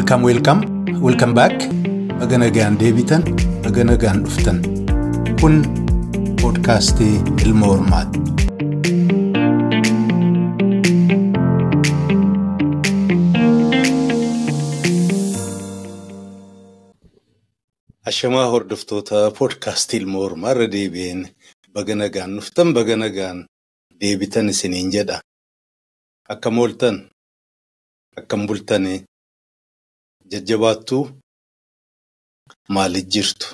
Welcome, welcome, welcome back. Baga nagaan deebitan, baga nagaan dhuftan. Kun poodkaastii Ilma Hormaati. Ashamaa hordoftoota poodkaastii Ilma Hormaa irra deebi'een baga nagaan dhuftan, baga nagaan deebitan isiniin jedha. Akkam ooltan, akkam bultanii, jajjabaattuu maaliif jirtu?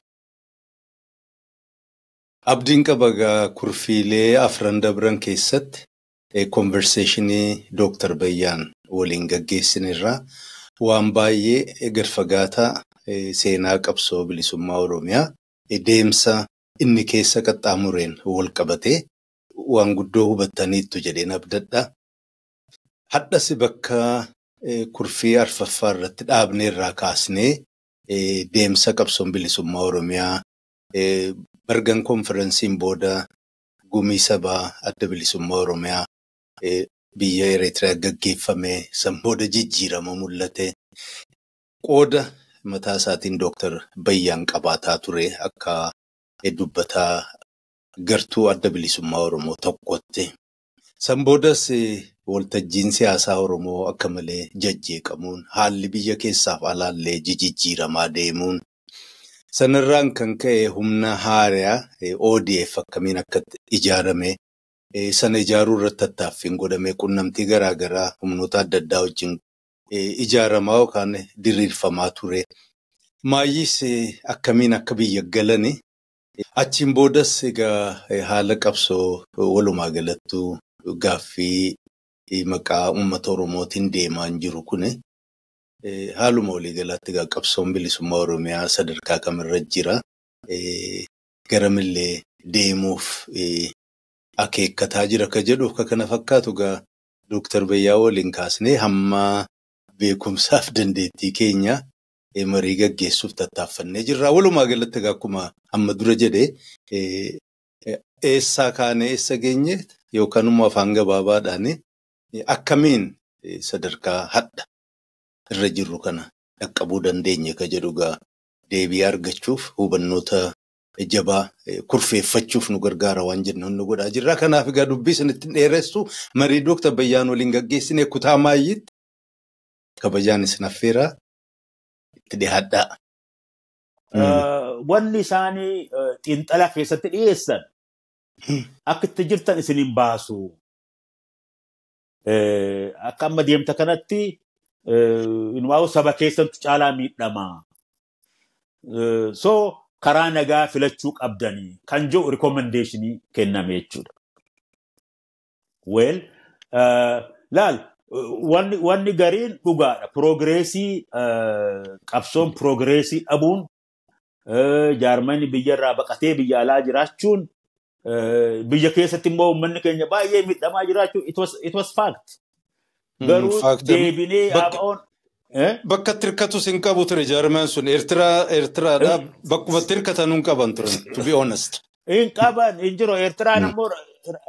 Abdiin qaba egaa kurfiilee afran dabran keessatti konverseeshinii Dooktar Bayyaan waliin gaggeessinirraa waan baay'ee gad fagaataa seenaa qabsoo bilisummaa Oromiyaa deemsa inni keessa qaxxaamureen wal qabatee waan guddoo hubattaniittu jedheen abdadha. Hadhas bakka kurfii arfaffaa irratti dhaabnee irraa kaasnee deemsa qabsoon bilisummaa Oromiyaa Bargan konferensiin booda gumii sabaa adda bilisummaa Oromiyaa biyya Eritiriyaa gaggeeffame san booda jijjiirama mul'ate qooda mataa isaatiin Dooktar Bayyaan qabaataa ture akka dubbataa gartuu adda bilisummaa Oromoo tokkotti. San boodas waltajjiin siyaasaa Oromoo akka malee jajjeeqamuun haalli biyya keessaaf alaallee jijjiiramaa deemuun sanarraan kan ka'e humna haaraa ODF akkamiin akka ijaarame sana ijaaruu irratti tattaaffiin godhame qunnamtii garaagaraa humnoota adda addaa wajjin ijaaramaa yookaan diriirfamaa ture. Maayyis akkamiin akka biyya galani achiin boodas egaa haala qabsoo walumaa galattuu gaaffii maqaa uummata Oromootiin deemaa jiru kuni haaluma waliigalaatti egaa qabsoon bilisummaa Oromiyaa sadarkaa kamirra jira. Garamillee deemuuf akeekkataa jira ka jedhu akka kana fakkaatu egaa Dooktar Bayyaa waliin kaasnee hamma beekumsaaf dandeettii keenya marii gaggeessuuf tattaaffannee jirra. Walumaa galatti egaa akkuma amma dura jedhee eessaa kaanee eessa geenye yookaan immoo afaan gabaabaadhaan akkamiin sadarkaa hadha irra jirru kana dhaqqabuu dandeenye ka jedhu egaa deebii argachuuf hubannoota jabaa kurfeeffachuuf nu gargaara waan jennu nu godhaa jirra. Kanaaf egaa dubbii isinitti dheeressu marii Dooktar Bayyaan waliin gaggeessine kutaa maayyiitti kabajaan isin affeeraa itti dhiyaadhaa. Wanni isaanii xiinxala keessatti dhiyeessan akka itti jirtan isin hin baasu. Akka amma deemta kanatti inumaa saba keessattu caalaa miidhama. So karaa nagaa filachuu qabdanii kan jiru rikomendeeshinii kenname jechuudha. Well, laal wanni gariin dhugaadha. Progreesii qabsoon progreesii dhabuun jaarmanni biyyarraa baqatee biyya alaa jiraachuun biyya keessatti immoo uummanni keenya baay'ee miidhamaa jiraachuun it was fact. Garuu deebinee ABO'n bakka tirkatus hin qabu ture jaarmaan sun Eertiraadha bakkuma tirkatan hin qaban turan to be honest. Hin qaban hin jiru. Eertiraan immoo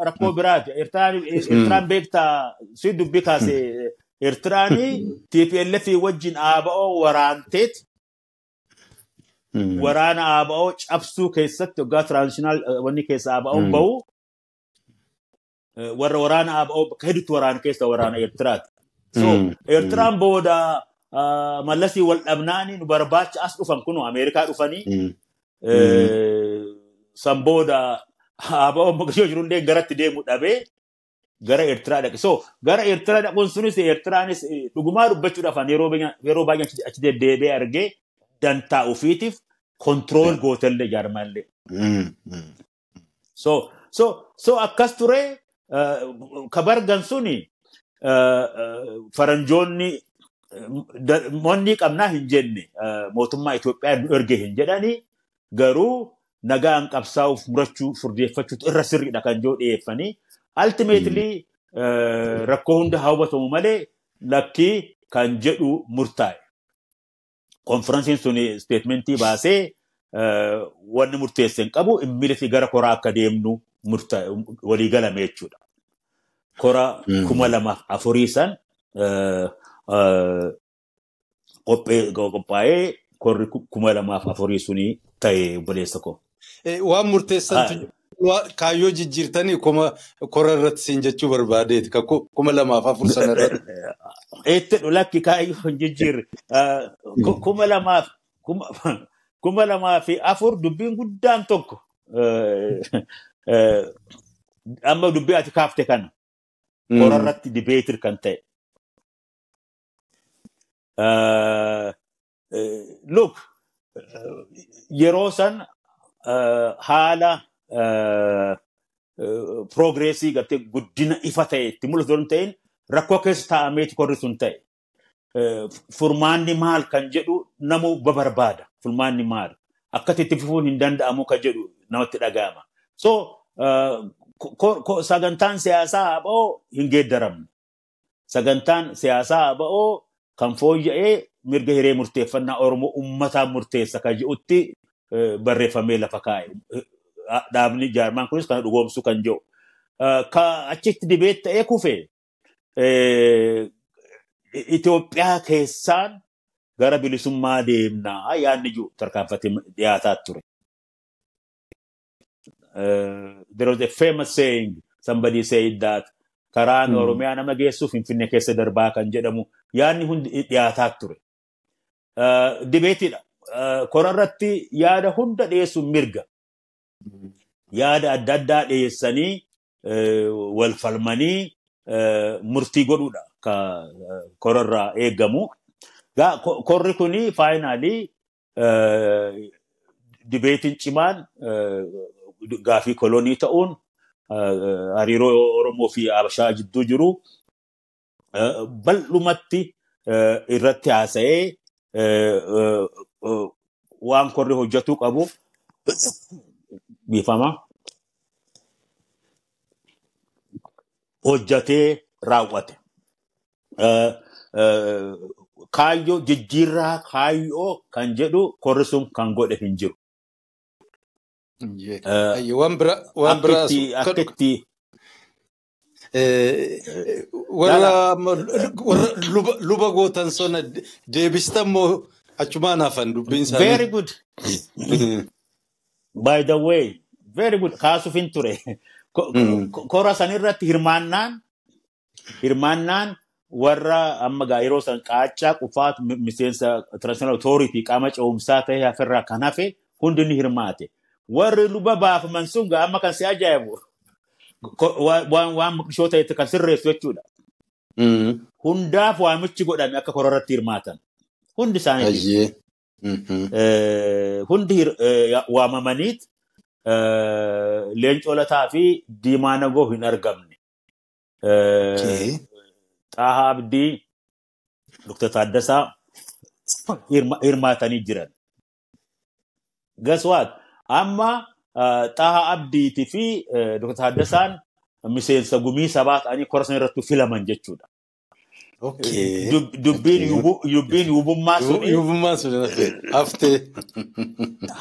rakkoo biraati. Eertiraan beektaa si dubbii kaase Eertiraan TPLF wajjin ABO waraanteet waraana ABO cabsuu keessatti waggaa transitional wanni keessa ABO'n bahu warra waraana ABO bakka hedduutti waraana keessa waraana Eertiraati. So Eertiraan booda mallasii wal dhabnaani nu barbaacha as dhufan kun Ameerikaa dhufanii san booda ABO Mogadishoo jirullee garatti deemu dhabee gara Eertiraa dhaqe. So gara Eertiraa dhaquun sunis Eertiraanis dhugumaa dubbachuudhaaf yeroo baay'ee achi deddeebi'ee argee dantaa ofiitiif kontirool gootellee jaarmaallee. So akkas ture kabargan suni faranjoonni monni qabnaa hin jenne mootummaa Itoophiyaa nu erge hin jedhani garuu nagaan qabsaa'uuf murachuu furdeeffachuutu irra sirriidha kan jiru dhiyeeffanii ultimately rakkoo hunda haa hubatamu malee lakkii kan jedhu murtaa'e. Konferensiin sun statementii baasee wanni murteesse hin qabu immediately gara koraa akka deemnu murtaa'e walii galame jechuudha. Kora 2004 san Qophaa'ee korri 2004 suni ta'e obboleessa koo. Waan murteessantu kaayyoo jijjiirtanii kora irratti siin jechuu barbaadeeti. 2004 sana irratti. Itti lakki kaayyoo hin jijjiirre. 2004 dubbiin guddaan tokko amma dubbii ati kaafte kana kora irratti dibeetir kan ta'e. Look, yeroo san haala progressii gartee guddina ifa ta'e itti mul'atu hin ta'in rakkoo keessa taa'ameeti korri sun ta'e. Furmaanni maal kan jedhu namu barbaada. Furmaanni maal? Akkatti itti fufuun hin danda'amu kan jedhu namatti dhaga'ama. So, sagantaan siyaasaa ABO hin geeddaramne. Sagantaan siyaasaa ABO kan fooyya'ee mirga hiree murteeffannaa Oromoo uummataan murteessa kan jedhutti barreeffamee lafa kaa'e. Dhaabni jaarmaan kunis kan dhugoomsu kan jedhu. Ka achitti dibeet ta'ee kufe Itoophiyaa keessaan gara bilisummaa deemnaa yaadni jiru tarkaanfatee dhiyaataa ture. There was a famous saying, somebody said that karaan Oromiyaa nama geessuuf Finfinnee keessa darbaa kan jedhamu yaadni hundi dhiyaataa ture. Dibeetiidha. Kora irratti yaada hunda dhiyeessuun mirga. Yaada adda addaa dhiyeessanii wal falmanii murtii godhuudha kora irraa eegamu. Korri kuni faayinaalii dibeetiin cimaan gaafii kolonii ta'uun hariiroo Oromoo fi Habashaa jidduu jiru bal'umatti irratti haasa'ee waan korri hojjetuu qabu biifama hojjetee raawwate. Kaayyoo jijjiirraa kaayyoo kan jedhu korri sun kan godhe hin jiru. Waan biraa Akkitti warra luba gootan sana deebistan moo achumaan hafan dubbiin isaanii? Very good. By the way, very good. Kaasuuf hin ture. Kora sanirratti hirmaannaan warra amma gaa yeroo san qaachaa qufaat miseensa Transitional Authority qaama ce'umsaa ta'e hafirraa kan hafe hundi ni hirmaate. Warri luba baafaman sun gaa amma kan si ajaa'ibu waan Moqdishoo ta'etti kan sirreessu jechuudha. Hundaaf waamichi godhame akka kora irratti hirmaatan. Hundi isaaniiti. Hundi waamamaniit Leencoo Lataa fi Diimaa Nagoo hin argamne. Xaahaa Abdii, Dr. Taaddasaa hirmaatanii jiran. Guess what? Amma Xaahaa Abdiitii fi Dr. Taaddasaan miseensa gumii sabaa ta'anii kora sana irratti filaman jechuudha. Dubbiin yubummaa suni. Yubummaa suni haftee.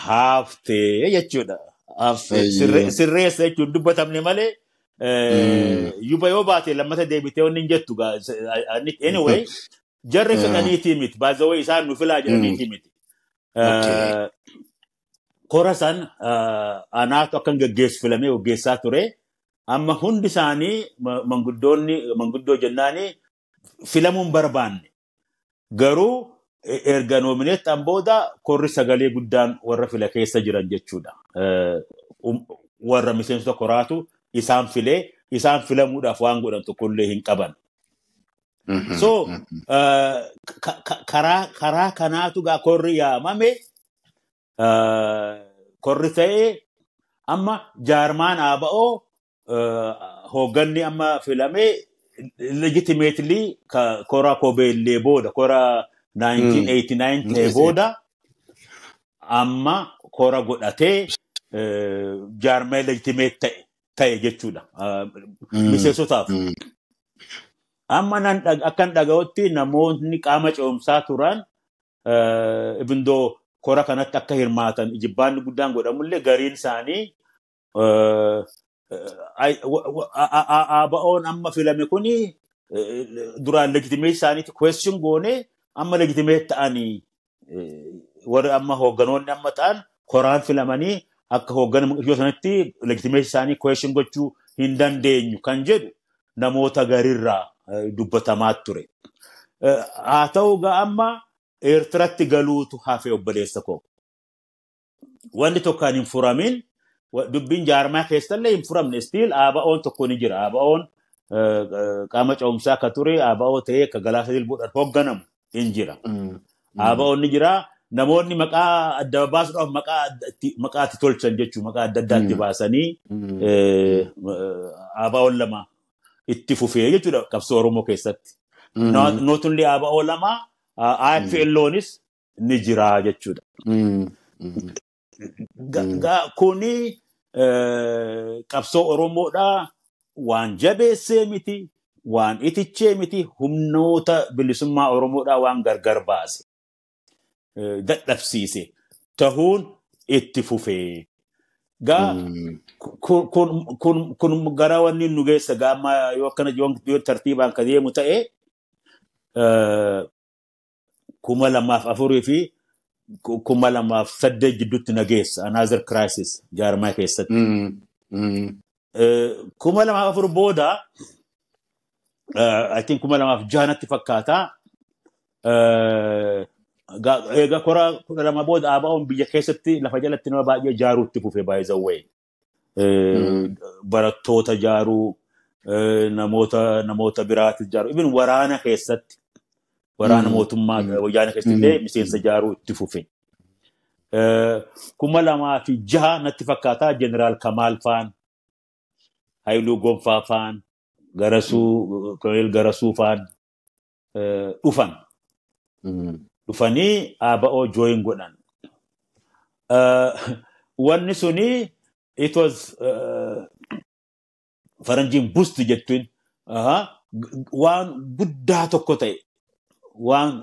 Haftee jechuudha. Sirreessa jechuun dubbatamne malee yuba yoo baate lammata deebitee wanni hin jettu. Anyway, jarri fedhaniitii miti. By the way, isaan nu filaa jedhaniitii miti. Kora san anaatu akkan gaggeessu filamee gaggeessaa ture. Amma hundi isaanii manguddoo jennaanii filamuun barbaanne. Garuu erga noomineettaan booda korri sagalee guddaan warra fila keessa jiran jechuudha. Warra miseensota koraatu isaan filee isaan filamuudhaaf waan godhan tokkollee hin qaban. So karaa kanaatu gaa korri yaamame korri ta'ee amma jaarmaan ABO hoogganni amma filamee legitimately kora Kobeellee booda kora 1989 ta'e booda amma kora godhatee jaarmaa legitimate ta'e jechuudha. Miseensotaaf. Amma akkan dhaga'utti namoonni qaama ce'umsaa turan ibindoo kora kanatti akka hirmaatan ijibbaanni guddaan godhamullee gariin isaanii ABO'n amma filame kuni duraan legitimate isaaniitti question goone amma legitimate ta'anii warri amma hoogganoonni amma ta'an koraan filamanii akka hooggana Moqdishoo sanatti legitimate isaanii question gochuu hin dandeenyu kan jedhu namoota garirraa dubbatamaa ture. Haa ta'u gaa amma Eertiratti galuutu hafe obboleessa koo. Wanni tokko kan hin furamin dubbiin jaarmaa keessallee hin furamne still ABO'n tokko ni jira. ABO'n qaama ce'umsaa akka ture ABO ta'ee akka Galaasa Dilboodhaan hoogganamu hin jira. ABO'n ni jira. Namoonni maqaa adda baasuudhaaf maqaa itti tolchan jechuudha. Maqaa adda addaatti baasanii ABO'n lama itti fufee jechuudha qabsoo Oromoo keessatti. Not only ABO lama IPLO'nis ni jira jechuudha. Kuni qabsoo Oromoodhaa waan jabeessee miti, waan itichee miti, humnoota bilisummaa Oromoodhaa waan gargar baase, dadhabsiise tahuun itti fufee. Gaa kun gara wanni nu geessa gaa amma yoo akkana yoo tartiibaan ka deemu ta'e 2004 fi 2008 gidduutti na geessa another crisis jaarmaa keessatti. 2004 booda I think 2006 natti fakkaata. Egaa kora 12 booda ABO'n biyya keessatti lafa jalatti nama baay'ee jaaruutti fufe by the way. Barattoota jaaruu, namoota biraatti jaaruu, even waraana keessatti waraana mootummaa wayyaana keessatti illee miseensa jaaruu itti fufe. 2006 natti fakkaata Jeneraal Kamaal faan, Haayiluu Gonfaa faan, Garasuu, Koloneel Garasuu faan dhufan. Dhufanii ABO join godhan. Wanni suni it was faranjiin boost jettuun waan guddaa tokko ta'e waan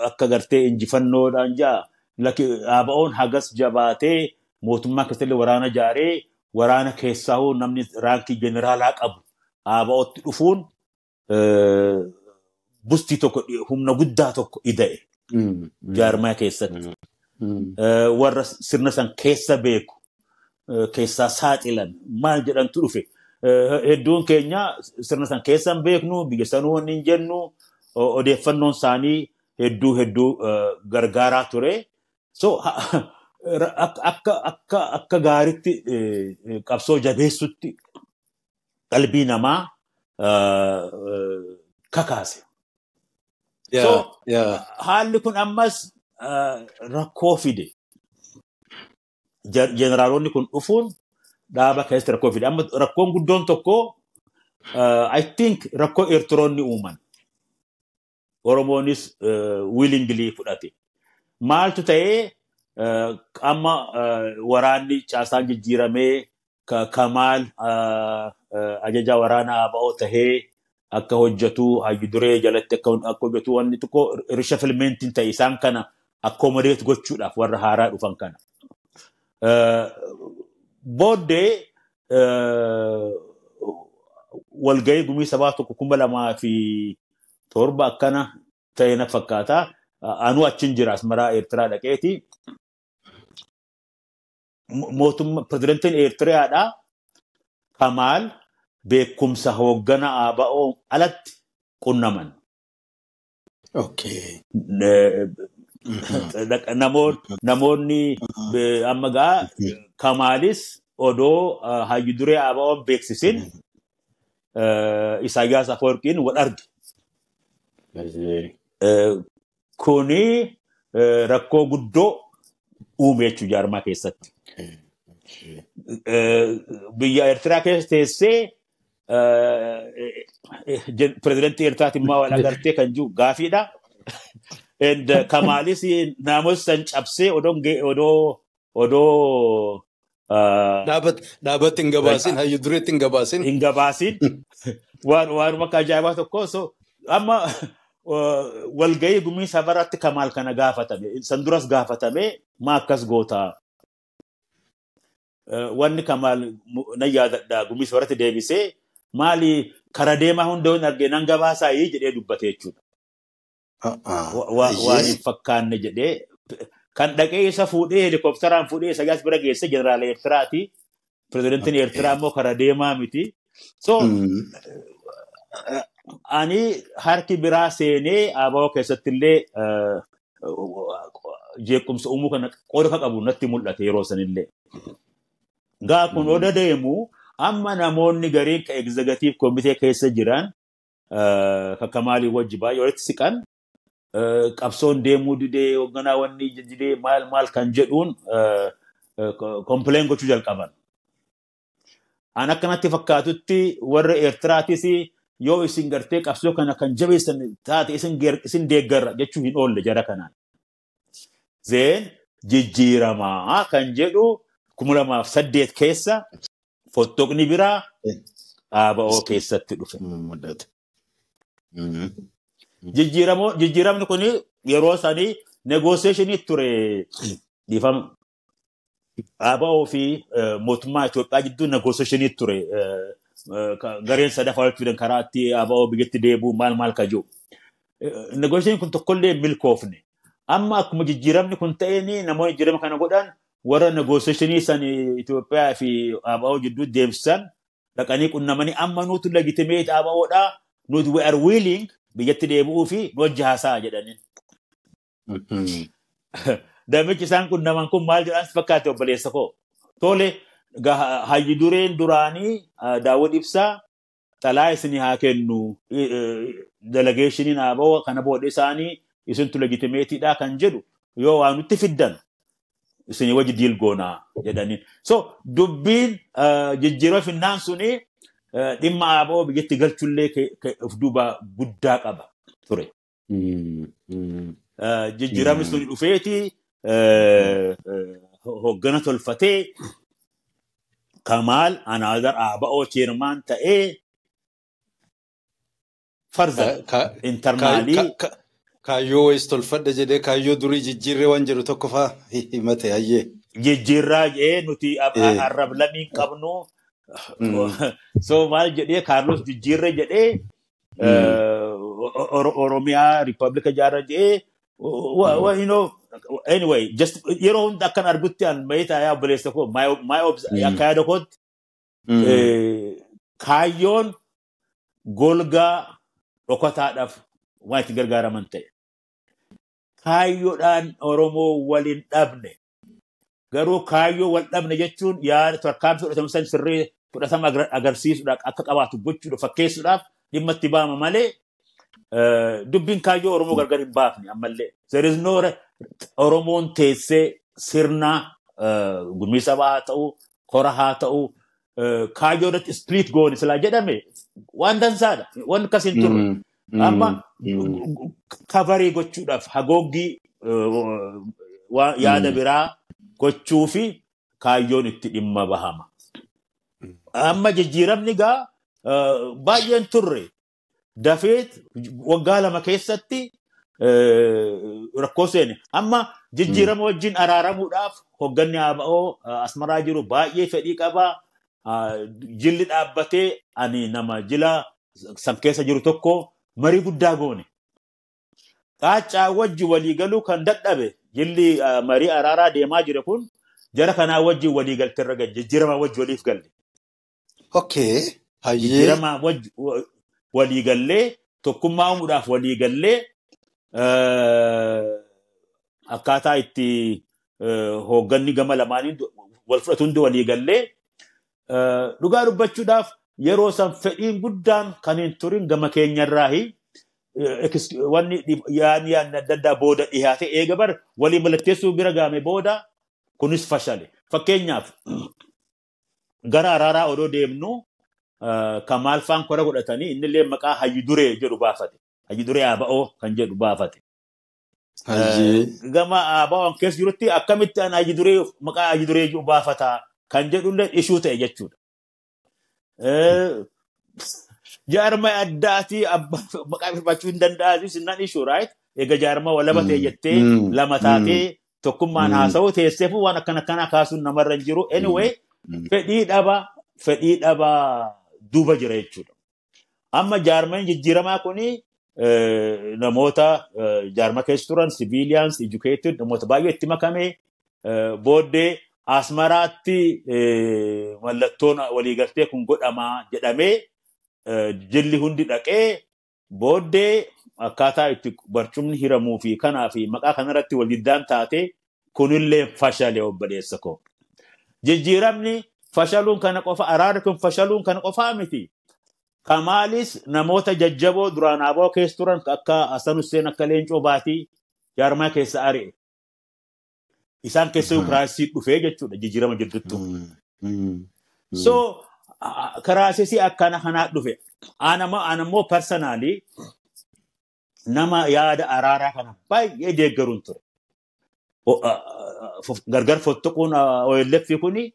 akka gartee injifannoodhaan jaa ABO'n hagas jabaatee mootummaa keessallee waraana jaaree waraana keessaa hoo namni raankii jeneraalaa qabu ABO'tti dhufuun bustii tokko humna guddaa tokko ida'e jaarmaa keessatti. Warra sirna san keessa beeku keessaa saaxilan maal jedhantu dhufe. Hedduun keenya sirna san keessa hin beeknu biyya sanuu wanni hin jennu odeeffannoon isaanii hedduu hedduu gargaaraa ture. So akka gaariitti qabsoo jabeessutti qalbii namaa kakaase. So haalli kun ammas rakkoo fide. Jeneraalonni kun dhufuun dhaaba keessatti rakkoo fide. Amma rakkoon guddoon tokko I think rakkoo Eertiroonni uuman. Oromoonis willingly fudhate. Maaltu ta'ee amma waraanni caasaan jijjiiramee Kamaal ajajaa waraanaa ABO tahee akka hojjetu hayyu duree jalatti akka hojjetu wanni tokko reshufflementiin ta'e isaan kana accommodate gochuudhaaf warra haaraa dhufan kana. Booddee walgahii gumii sabaa tokko 2007 akkana ta'e na fakkaata. Anuu achin jira Asmaraa Eertiraa dhaqeeti. Mootummaa pirezidantiin Eertiraadhaa Kamaal beekumsa hooggana ABO alatti qunnaman. Namoonni amma gaa Kamaalis odoo hayyu duree ABO beeksisin Isaayyaas Afwerqiin wal arge. Kuni rakkoo guddoo uume jechuudha jaarmaa keessatti. Biyya Eertiraa keessa teessee pirezidantii Eertiraatiin maa wal agartee kan jiru gaafiidha. And Kamaalis naamusa san cabsee odoo Dhaabatti hin gabaasin, hayyu dureetti hin gabaasin. Hin gabaasin. Waan akka ajaa'ibaa tokko so amma walgahii gumii sabaratti Kamaal kana gaafatame. San duras gaafatame maa akkas gootaa. Wanni Kamaal na yaadadha gumii sabaratti deebisee maali kara deemaa hunda hin argee nan gabaasaa jedhee dubbate jechuudha. Waan hin fakkaanne jedhee kan dhaqee isa fuudhee helikopteraan fuudhee Isaayyaas bira geesse jeneraala Eertiraati. Pirezidantiin Eertiraa immoo karaa deemaa miti. So ani harki biraa seenee ABO keessatti illee jeequmsa uumuu kana qooda kan qabu natti mul'ate yeroo sanillee. Gaa kun oda deemu amma namoonni gariin ka executive komitee keessa jiran ka Kamaalii wajji baay'ee walitti siqan qabsoon deemuu didee hoogganaa wanni didee maal maal kan jedhuun complain gochuu jalqaban. An akkanatti fakkaatutti warra Eertiraatis yoo isin gartee qabsoo kana kan jabeessan taate isin deeggarra jechuu hin oolle jara kanaan. Zeen jijjiiramaa kan jedhu 2008 keessa fottoqni biraa ABO keessatti dhufe. Jijjiiramni kun yeroo sanii negotiationii ture dhiifama. ABO fi mootummaa Itoophiyaa gidduu negotiationii ture. Gareen sadaffaa walitti fidan karaa itti ABO biyyatti deebi'u maal maal ka jiru. Negotiationiin kun tokkollee milkoofne. Amma akkuma jijjiiramni kun ta'een namoonni jijjiirama kana godhan warra negotiationii san Itoophiyaa fi ABO gidduu deemsisan dhaqanii qunnamanii amma nutu legitimate ABOdha. Nuti we are willing biyyatti deebi'uu fi nu wajji haasa'a jedhaniin. Namichi isaan qunnaman kun maal jedhan fakkaate obboleessa koo. Tole hayyi dureen duraanii Daawud Ibsaa xalaa isinii haa kennu delegationiin ABO kana booda isaanii isintu legitimateiidha kan jedhu yoo waa nutti fiddan isinii wajji deal goonaa jedhaniin. So dubbiin jijjiirama finnaan suni dhimma ABO biyyatti galchullee of duuba guddaa qaba ture. Jijjiiramni suni dhufeeti hoggana tolfatee Kamaal another ABO chairman ta'ee farda internally kaayyoo wayis tolfadhe jedhee kaayyoo durii jijjiirree waan jedhu tokko faa himate hayyee. Jijjiirraa jedhee nuti arrab lamiin qabnu. So maal jedhee Kaarlos jijjiirree jedhee Oromiyaa Riippablika ijaarra jedhee anyway just yeroo hunda akkan argutti an mayitaa yaa obboleessa koo my akka yaada kootti kaayyoon golgaa dhokataadhaaf waan itti gargaaraman ta'e. Kaayyoodhaan Oromoo waliin dhabne garuu kaayyoo wal dhabne jechuun yaada tarkaanfii fudhatama san sirrii fudhatama agarsiisuudhaaf akka qabaatu gochuudhaaf fakkeessuudhaaf dhimma itti baama malee dubbiin kaayyoo Oromoo gargar hin baafne ammallee. There is no Oromoon teessee sirna gumii sabaa haa ta'u kora haa ta'u kaayyoo irratti split goone silaa jedhame waan dansaadha. Waan akkas hin turre. Amma coverii gochuudhaaf haguuggii yaada biraa gochuu fi kaayyoon itti dhimma bahama. Amma jijjiiramni gaa baay'een turre dafeet waggaa 2 keessatti rakkoo seene. Amma jijjiirama wajjin araaramuudhaaf hogganni ABO Asmaraa jiru baay'ee fedhii qaba. Jilli dhaabbatee ani nama jila san keessa jiru tokko marii guddaa goone. Qaaccaa wajji walii galuu kan dadhabe jilli marii araaraa deemaa jire kun jara kanaa wajji walii galteerra gahe jijjiirama wajji waliif galle. Okay. Hayyee. Jijjiirama wajji walii gallee tokkummaa uumuudhaaf walii gallee akkaataa itti hoogganni gama lamaaniin wal fudhatu hundi walii gallee dhugaa dubbachuudhaaf yeroo san fedhiin guddaan kan hin turin gama keenyarraahi wanni yaadni adda addaa booda dhiyaate eega bar walii mallatteessuu bira gaame booda kunis fashale. Fakkeenyaaf gara araaraa odoo deemnu Kamaal faan kora godhatanii innillee maqaa hayyu duree jedhu baafate. Hayyu duree ABO kan jedhu baafate. Gama ABO'n keessa jirutti akkamitti an hayyu duree maqaa hayyu duree jedhu baafataa kan jedhullee ishuu ta'e jechuudha. Jaarma addaati maqaa barbaachuu hin danda'anis sinnaan ishuu right? Egaa jaarma walaba ta'e jettee lama taatee tokkummaan haasa'uu teesseefu waan akkana akkanaa kaasuun namarra hin jiru. Anyway fedhii dhaba duuba jira jechuudha. Amma jaarmaan jijjiiramaa kuni Namoota jaarma keessa turan, civilians, educated, namoota baay'ee itti makame. Booddee Asmaraatti mallattoon waliigaltee kun godhamaa jedhamee jilli hundi dhaqee booddee akkaataa itti barcumni hiramuu fi kanaa fi maqaa kanarratti waliddaan taate kunillee fashale obboleessa koo. Jijjiiramni fashaluun kana qofa, araarri kun fashaluun kana qofaa miti. Kamaalis namoota jajjaboo duraan ABO keessa turan akka Hasan Hussein, akka Leencoo Baatii jaarmaa keessa ari'e. Isaan keessa crisisii dhufee jechuudha jijjiirama jidduutti. So crisisii akkana kanaa dhufe. Anammoo personally nama yaada araaraa kana baay'ee deeggaruun ture. Gargar fottoquun OLF kuni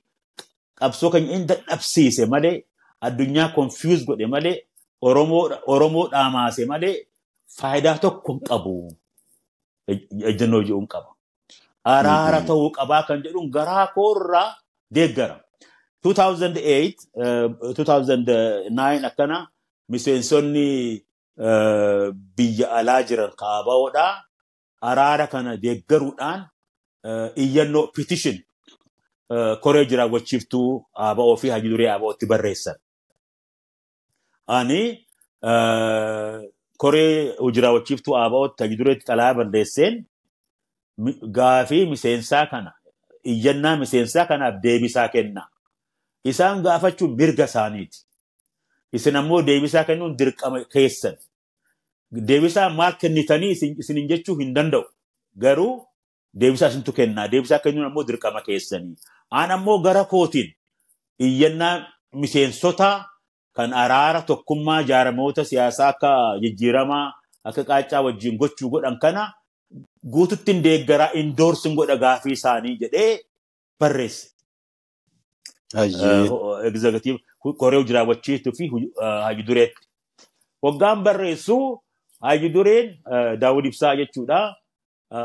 qabsoo keenya inni dadhabsiise malee, addunyaa confuse godhe malee, Oromoo dhaamaase malee faayidaa tokko hin qabu. Ejjennoo jedhu hin qaba. Araara ta'uu qabaa kan jedhuun garaa koorraa deeggara. 2008, 2009 akkana miseensonni biyya alaa jiran kaabaa'oodhaa araara kana deeggaruudhaan iyyannoo petition koree jiraawwachiiftuu ABO fi hajji duree ABOtti barreessan. Ani koree jiraawwachiiftuu ABOtti hajji dureetti xalayaa barreesseen gaafii miseensaa kana, iyyannaa miseensaa kanaaf deebisaa kenna. Isaan gaafachuun mirga isaaniiti. Isin ammoo deebisaa kennuun dirqama keessan. Deebisaa maal kennitanii isinin jechuu hin danda'u. Garuu deebisaa isintu kennaa. Deebisaa kennuun ammoo dirqama keessanii. Aan ammoo gara kootiin iyyannaa miseensota kan araara tokkummaa jaarmoota siyaasaa akka jijjiiramaa akka qaaccaa wajjin gochuu godhan kana guututti hin deeggaraa, endorse godha gaafii isaanii jedhee barreesse. Executive koree jiraawwachiistuu fi hajji dureetti. Waggaan barreessu hajji dureen Daawud Ibsaa jechuudha.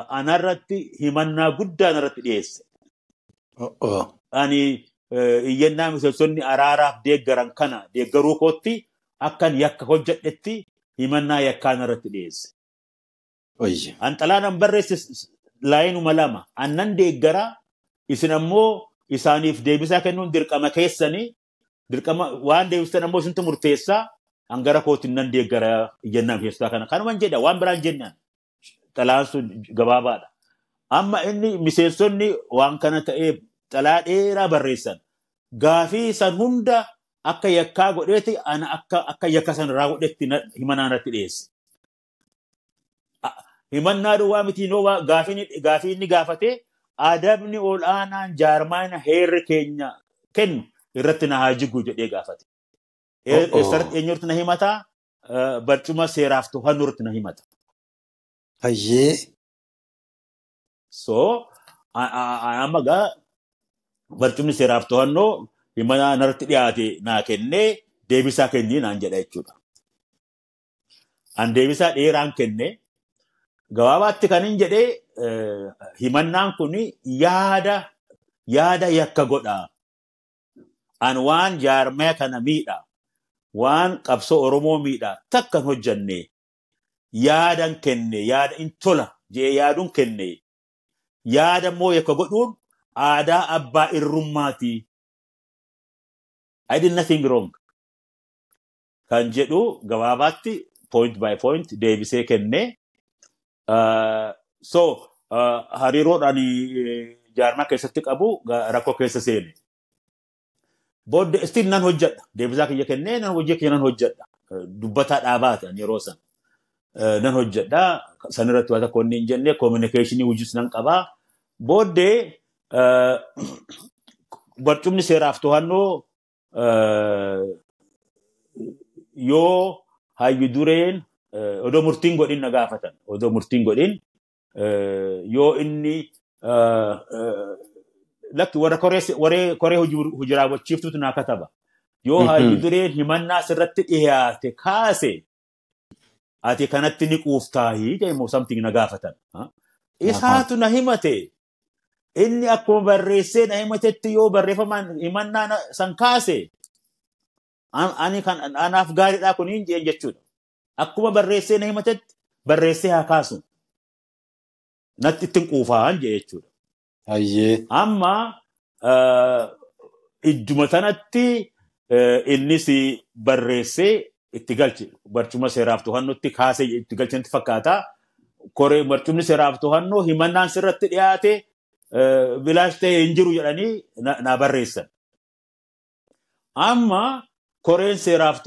Anarratti himannaa guddaa narratti dhiyeesse. Ani iyyannaa miseensonni araaraaf deeggaran kana deeggaruu kootti akkan yakka hojjedhetti himannaa yakkaa narratti dhiyeesse. An xalaanan barreesse lineuma lama. Annan deeggaraa, isin ammoo isaaniif deebisaa kennuun dirqama keessanii, dirqama waan deebistan ammoo isintu murteessaa, an gara kootiin nan deeggara iyyannaa miseensotaa kana. Kanuman jedha, waan biraan jennaan. Xalaan sun gabaabaadha. Amma inni miseensonni waan kana ta'ee xalaa dheeraa barreessan. Gaafii san hunda akka yakkaa godheeti ana akka yakka san irraa godhetti himannaa irratti dhiyeesse. Himannaa duwwaa miti, gaafii inni gaafate adabni ol'aanaan jaarmaana heerri keenya kennu irratti na haa jigu jedhee gaafate. Eessarratti, eenyurratti na himataa? Barcuma seeraaf to'annoo irratti na himata. So amma gaa barcumni seeraaf to'annoo himannaa narratti dhiyaate naa kennee deebisaa kennii naan jedha jechuudha. An deebisaa dheeraan kenne. Gabaabaatti kan hin jedhee, himannaan kun yaada yakka godha. An waan jaarmaya kana miidha. Waan qabsoo Oromoo miidha. Takka hin hojjanne. Yaadan kenne, yaada in tola jee yaaduun kenne. Yaada immoo yakka godhuun aadaa abbaa irrummaati. I did nothing wrong. Kan jedhu gabaabaatti point by point deebisee kenne. So hariiroodhaan jaarmaa keessatti qabu rakkoo keessa seene. Booddee still nan hojjedha. Deebisaa kiyya kennee nan hojii kiyya nan hojjedha. Dubbataa dhaabaati yeroo san. Nan hojjedha. Sanirratti waa tokko inni hin jenne, communicationii hojiis nan qabaa. Booddee barcumni seeraaf to'annoo yoo hayyu dureen odoo murtiin godhin na gaafatan. Odoo murtiin godhin yoo inni lakki warra koree hojii raawwachiiftutu naa kataba. Yoo hayyu dureen himannaa sirratti dhiyaate kaase ati kanatti ni quuftaahii jedhamu something na gaafatan. Isaatu na himate. Inni akkuma barreessee na himatetti yoo barreeffamaan himannaa san kaase ani kan anaaf gaariidha kun hin jeen jechuudha. Akkuma barreessee na himatetti barreessee haa kaasu. Natti ittiin quufaan jee jechuudha. Amma ijjuma tanatti innis barreessee itti galche. Barcuma seeraaf to'annootti kaasee itti galchanitti fakkaata. Koree barcumni seeraaf to'annoo himannaan sirratti dhiyaate bilaash ta'e hin jiru jedhanii na barreessan. Amma koreen seeraaf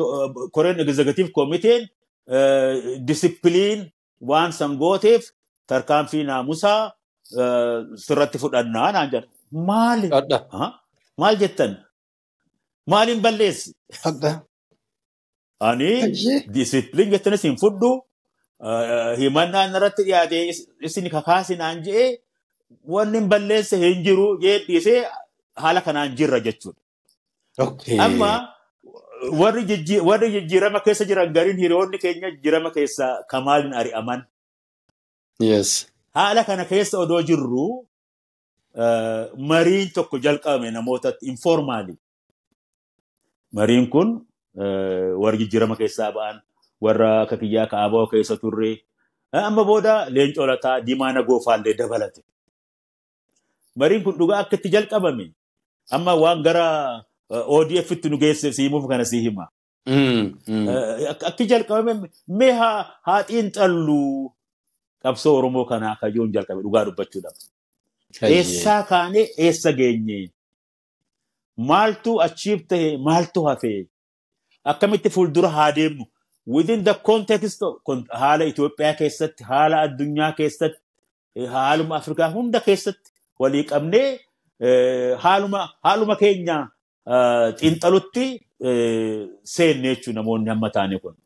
koreen executive committee discipline waan san gooteef tarkaanfii naamusaa sirratti fudhannaa naan jedha. Maali? Maal jettan? Maaliin balleessi? Ani discipline jettanis hin fudhu. Himannaan irratti dhiyaate isin kakaasinaan je'ee wanni hin balleesse hin jiru jee dhiisee haala kanaan jirra jechuudha. Amma warri jijjiirama keessa jiran gariin hiriyoonni keenya jijjiirama keessa Kamaaliin ari'aman. Haala kana keessa odoo jirru mariin tokko jalqabame namootatti informaali. Mariin kun warri jijjiirama keessaa ba'an warra akka kiyyaa kaaboo keessa turre amma booda Leencoo Lataa Diimaa Nagoofaallee dabalate. Mariin kun dhugaa akka itti jalqabame amma waan gara ODF itti nu geesse siimuuf kana sii hima. Akki jalqabame mee haa xiinxallu qabsoo Oromoo kanaa kajoon jalqabe dhugaa dubbachuudhaaf. Eessaa kaanee eessa geenye? Maaltu achiif tahe maaltu hafe? Akkamitti fuuldura haa deemnu? Within the context haala Itoophiyaa keessatti, haala addunyaa keessatti, haaluma Afrikaa hunda keessatti walii qabnee haaluma keenya xiinxalutti seenne jechuudha namoonni hamma taane kun.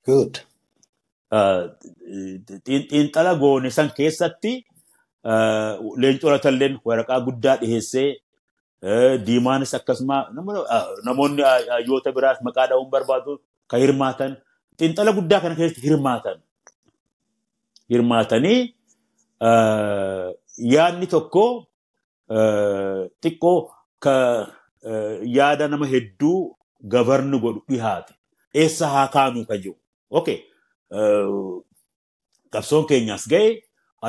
Good. Xiinxala goone san keessatti Leencoo Latalleen waraqaa guddaa dhiheessee Diimaanis akkasuma namoonni hayyoota biraas maqaa dha'uun barbaadu kan hirmaatan xiinxala guddaa kana keessatti hirmaatanii yaadni tokko xiqqoo ka yaada nama hedduu gabarni godhu dhihaate eessa haa kaanuu kan jiru. Okay. Qabsoon keenyaas ga'e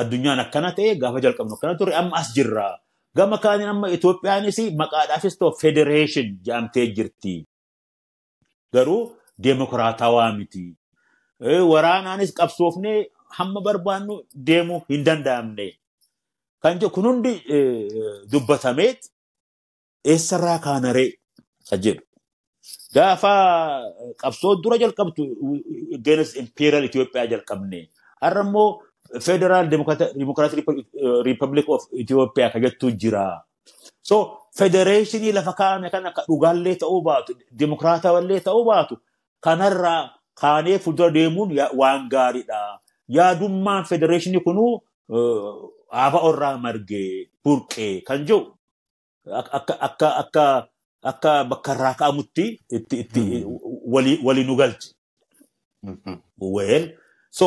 addunyaan akkana ta'e gaafa jalqabnu akkana turre amma as jirra. Gama kaaniin amma Itoophiyaanis maqaadhaafis ta'u federation jedhamtee jirti. Garuu deemokiraatawaa miti. Waraanaanis qabsoofnee hamma barbaannu deemuu hin danda'amne. Kan jedhu kun hundi dubbatameet eessarraa kaanaree kan jedhu. Gaafa qabsoo dura jalqabtu against Imperial Itoophiyaa jalqabne. Har'a immoo Federal Democratic Republic of Ethiopia kan jettu jira. So federationii lafa kaa'ame kan akka dhugaallee ta'uu baatu, dimokiraatawallee ta'uu baatu kanarraa kaanee fuuldura deemuun waan gaariidha. Yaadummaan federationii kunuu haaba orraa margee burqee kan jiru akka bakka irraa ka'amutti itti walii nu galche. Well, so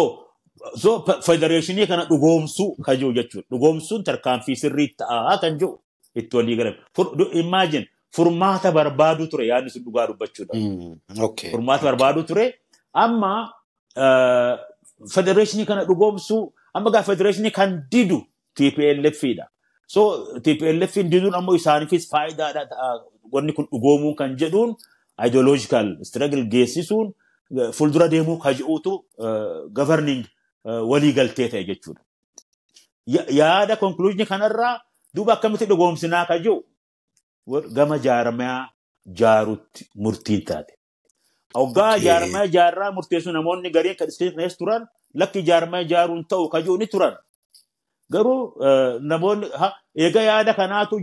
federationii kana dhugoomsuu kan jiru jechuudha. Dhugoomsuun tarkaanfii sirrii ta'aa kan jiru itti walii galame. Imagine furmaata barbaaduu ture yaadni sun dhugaa dubbachuudha. Furmaata barbaaduu ture. Amma federationii kana dhugoomsuu amma gaa federationii kan didu TPLF dha. So TPLF diduun ammoo isaaniifis faayidaadha. Wanni kun dhugoomuu kan jedhuun ideological struggle geessisuun fuuldura deemuu kan jedhuutu governing walii galtee ta'e jechuudha. Yaada conclusion kanarraa duuba akkamitti dhugoomsinaa kan jedhu gama jaarmaa jaarutti murtiin taate. Hoggaa jaarmaa jaarraa murteessu namoonni gariin kan keessa turan lakki jaarmaa jaaruun ta'u kan jedhu ni turan. Garuu namoonni eega yaada kanaatu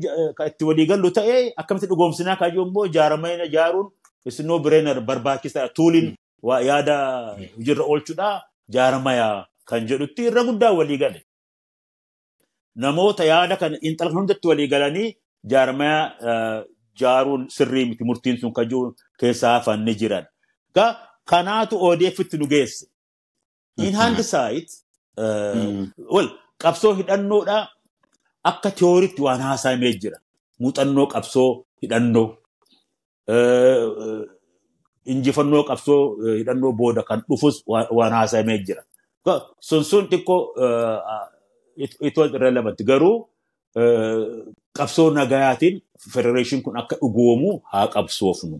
itti walii gallu ta'ee akkamitti dhugoomsinaa kan jedhu immoo jaarmaa jaaruun isinoo bireenar barbaachisaa tuuliin yaada hojiirra oolchuudha jaarmayaa kan jedhutti irra guddaa walii gale. Namoota yaada kana xiinxala hundatti walii galanii jaarmayaa jaaruun sirrii miti murtiin sun kan jiru keessaa hafan ni jiran. Kanaatu ODF itti nu geesse. In hindsight, well, qabsoo hidhannoodha akka teoriitti waan haasa'amee jira. Muuxannoo qabsoo hidhannoo. Injifannoo qabsoo hidhannoo booda kan dhufus waan haasa'amee jira. Sun xiqqoo it was irrelevant. Garuu qabsoo nagayaatiin federation kun akka dhugoomu haa qabsoofnu